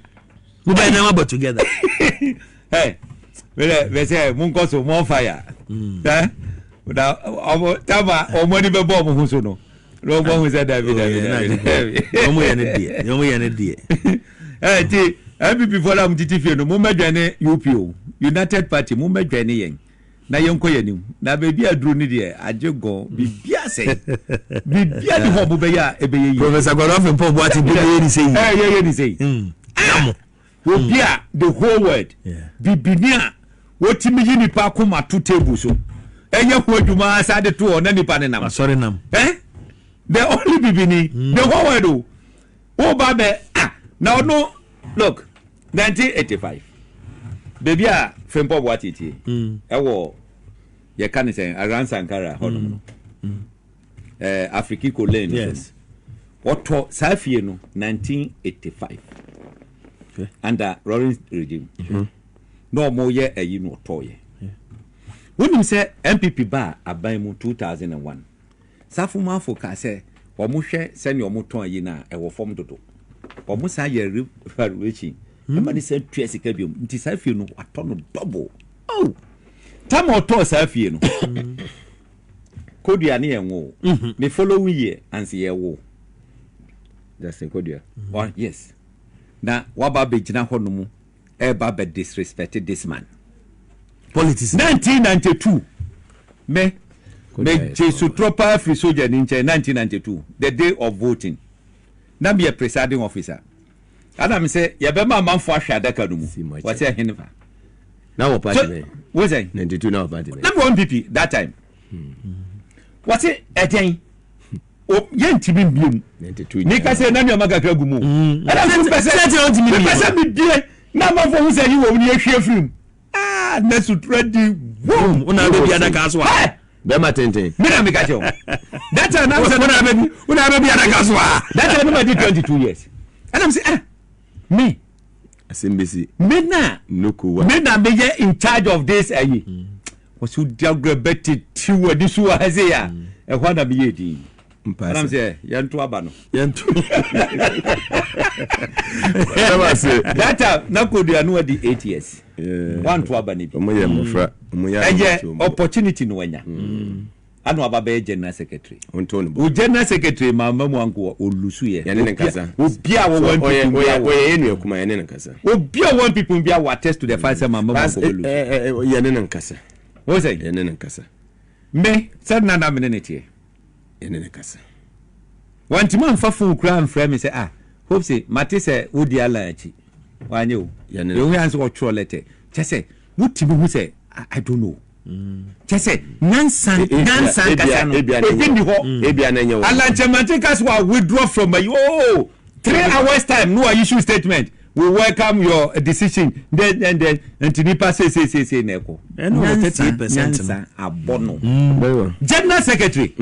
Mo bɛ nneɛma bɔ together. Ɛ mɛ mɛ sɛ mo nkɔ so more fire. Ɛ na ɔmo tama ɔmo ani bɛ bɔ ɔmo ho so no. Na ɔmo ahu sɛ dabi dabi dabi dabi. Ɔmo yɛ ne deɛ. Ɔmo yɛ ne deɛ. Ɛ ti NPP fɔ la mo titi fie no, mo mɛdwɛn ne UP o, United Party, mo mɛdwɛn ne yɛn na yɛn kɔ yɛn anim, na beebi aduro ne deɛ agye gɔn biribi asɛe, biribi adi hɔ ɔmo bɛyɛ a ɛbɛyɛ yie. Professor Kwadwo Frimpong Boateng bi bɛyɛ ni sɛ yi. Ɛ yɛ yɛ ni sɛ yi. Namo. Obi a the whole world bibini a wotumi yi nipa akoma to table so ɛyɛ ho adwuma asa de to hɔ na nipa ne nam. Asɔre nam. Ɛ the only bibini the whole world o wo ba bɛ ah na ɔno, look, 1985 beebi a Frimpong Boateng tie ɛwɔ yɛka ne sɛn around Sankara hɔnom no, Afrikiko Lane no so no, wɔtɔ saa fie no 1985 under Rawlings regime na ɔmo yɛ ɛyi no ɔtɔɔyɛ. Wonim sɛ NPP ba aban mu 2001, Safo Mafo kaa sɛ ɔmo hwɛ sɛnea ɔmo tɔn ayi no a ɛwɔ fam dodo. Wɔn san yɛ revaluation ɛma ne san tua sika biom, nti saa fie no watɔ no double. Oh, tam a ɔtɔɔ saa fie no, Kodua ne yɛn wo ne following year ansi yɛ wo. Justin Kodua. Oh, yes, na waba abɛgyina hɔ nom ɛba bɛ disrespect this man. Politics. 1992, me megye sotorɔ paa firi soja ni nkyɛn. 1992, the day of voting, na meyɛ presiding officer, ana me sɛ yɛbɛma amanfo ahwɛ adaka no mu. Si mo akyɛ. Wɔsɛ hene fa Na wɔ party bɛn? Wo sɛn? 92 na wɔ party bɛn? Na mewɔ NPP that time. Wɔse ɛdɛn, yɛntimi mbie mu. 92. Meka sɛ na nneɛma kakra gu mu o. Ɛna nso mpɛ sɛ Sɛ sɛ ɔntumi mepɛ mbie. Sɛ mebie na amanfo ho sɛ yi wɔ mu ne yɛhwie firi mu. Ah, na sutura di wom. Wona bɛbi adaka so a. Hey! Bɛrima tenten. Me na meka kyerɛ wo that time na sɛ wona bɛbi adaka so a. That time no ma di 22 years, ɛna me sɛ, ah, me Asɛm bɛsi. Me na Noko wa. Me na meyɛ in charge of this ayi. Wɔsɛ wodi agorɔ bɛtete w'ani so wɔ ha sei a, ɛhɔ na meyɛ din. Mpa ɛna me asɛm. sɛ yɛnto aba no. Yɛnto. Ɛma ase. That time na Kodua no adi 8 years, wanto aba no bi. Ɔmo yɛ mmɔfra. Ɔmo yɛ ɛyɛ opportunity no wanya ana waba bɛyɛ general secretary. Ɔnto ne bo. O general secretary maama mu anko olusu yɛ. Yɛne ne nkasa. Obi a wɔwɔ So, NPP bi ɔyɛ a wɔ ɔyɛ yɛ nua kuma, yɛne ne nkasa. Obi a wɔwɔ NPP bi a wɔ attest to the fact sɛ maama mu Pas anko olusu. ɛ ɛ yɛne ne nkasa. O sɛ Yɛne ne nkasa. Me sɛ nana me ne ne teɛ. Yɛne ne kasa. Wɔntumi amfa phone koraa mfrɛ me sɛ, ah, Hope sɛ mate sɛ wodi Alan akyi, wanyɛ o. Yɛne- Yɛhu yɛn sɛ ɔtwerɛ letter kyɛ sɛ wotumi hu sɛ I don't know, kyɛ sɛ nyansa nyansa nkasa no Ebia na ebi ɛnyɛ ni hɔ. Ebia na ɛnyɛ wɔ. Alan Kyerematen ka sɛ wa withdraw from ayi, oh, 3 hours time no wa issue statement, "We welcome your decision," then nti nipa say say say say na ɛkɔ. Ɛna wɔ 38% no. Nyansa abɔ no. Very well. General secretary,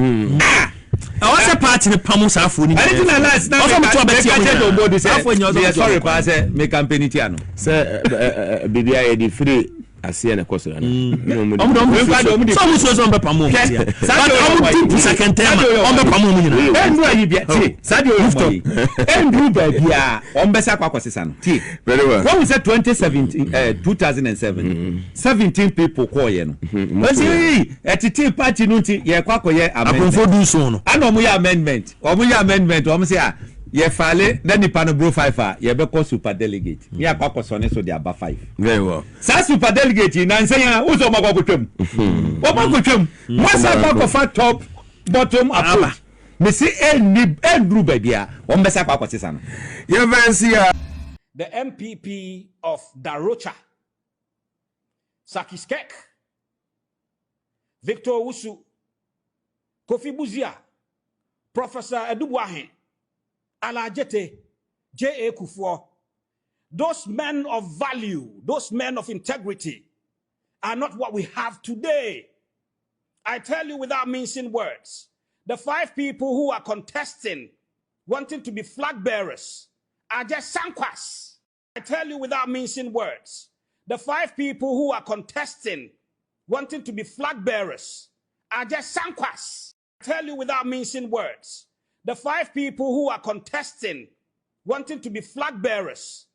ah. Ɛwɔ sɛ party no pam saa afoɔ no. Ɛne ti na last na ɔsɛ ɔmo to abɛti meka ɔmo kyerɛ nyinaa. John Boadu sɛ Afoɔ nyinaa ɔsɛ meyɛ ɔmo to sorry ɔmo paa sɛ me campaign tia no. Sɛ ɛ ɛ ɛ biribi a yɛde firi aseɛ na ɛkɔ soro ana. Ɔmo de ɔmo Nkwa de ɔmo de- sɛ ɔmo suo sɛ ɔmo bɛ pam ɔmo Hwɛ, tia saa but deɛ ɔyɛ ɔmo ɔmo di ayi. pusa kɛntɛn ma Saa deɛ ɔyɛ ɔmo bɛ pam ɔmo nyinaa. Ɛnduru ayi bia tie, saa deɛ ɔyɛ ɔmo ayi, ɛnduru baabi a ɔmo bɛsɛ akɔ akɔsesa no, tie. Very well. Wɔn sɛ 2017, 2007, 17 people kɔɔyɛ no, wɔsi yi ɛtete party no nti yɛkɔ akɔyɛ amendment. Aponfo du nson no. Ana ɔmo yɛ amendment, ɔmo yɛ amendment, ɔmo sɛ a yɛfaale na nipa no bro five a, yɛbɛkɔ super delegate ne akɔ akɔsɔne so de aba five. Very well. Saa super delegate yi nansa yi a wosɛ ɔmo akɔ akɔtwam, ɔmo akɔtwam, mo asa akɔ akɔfa top bottom approach. Mesi ɛnni ɛnduru baabi a wɔn bɛsa akɔ akɔsesa no. Yɛmfa nsi a. The NPP of Da Rocha, Sakis Kek, Victor Owusu, Kofi Buzia, Professor Adu Boahen, Ala Adjetey, J.A. Kufuor, those men of value, those men of integrity, are not what we have today. I tell you without mincing words, the five people who are contesting, wanting to be flag bearers, are just sankwas. I tell you without mincing words, the five people who are contesting, wanting to be flag bearers, are just sankwas. I tell you without mincing words, the five people who are contesting, wanting to be flag bearers,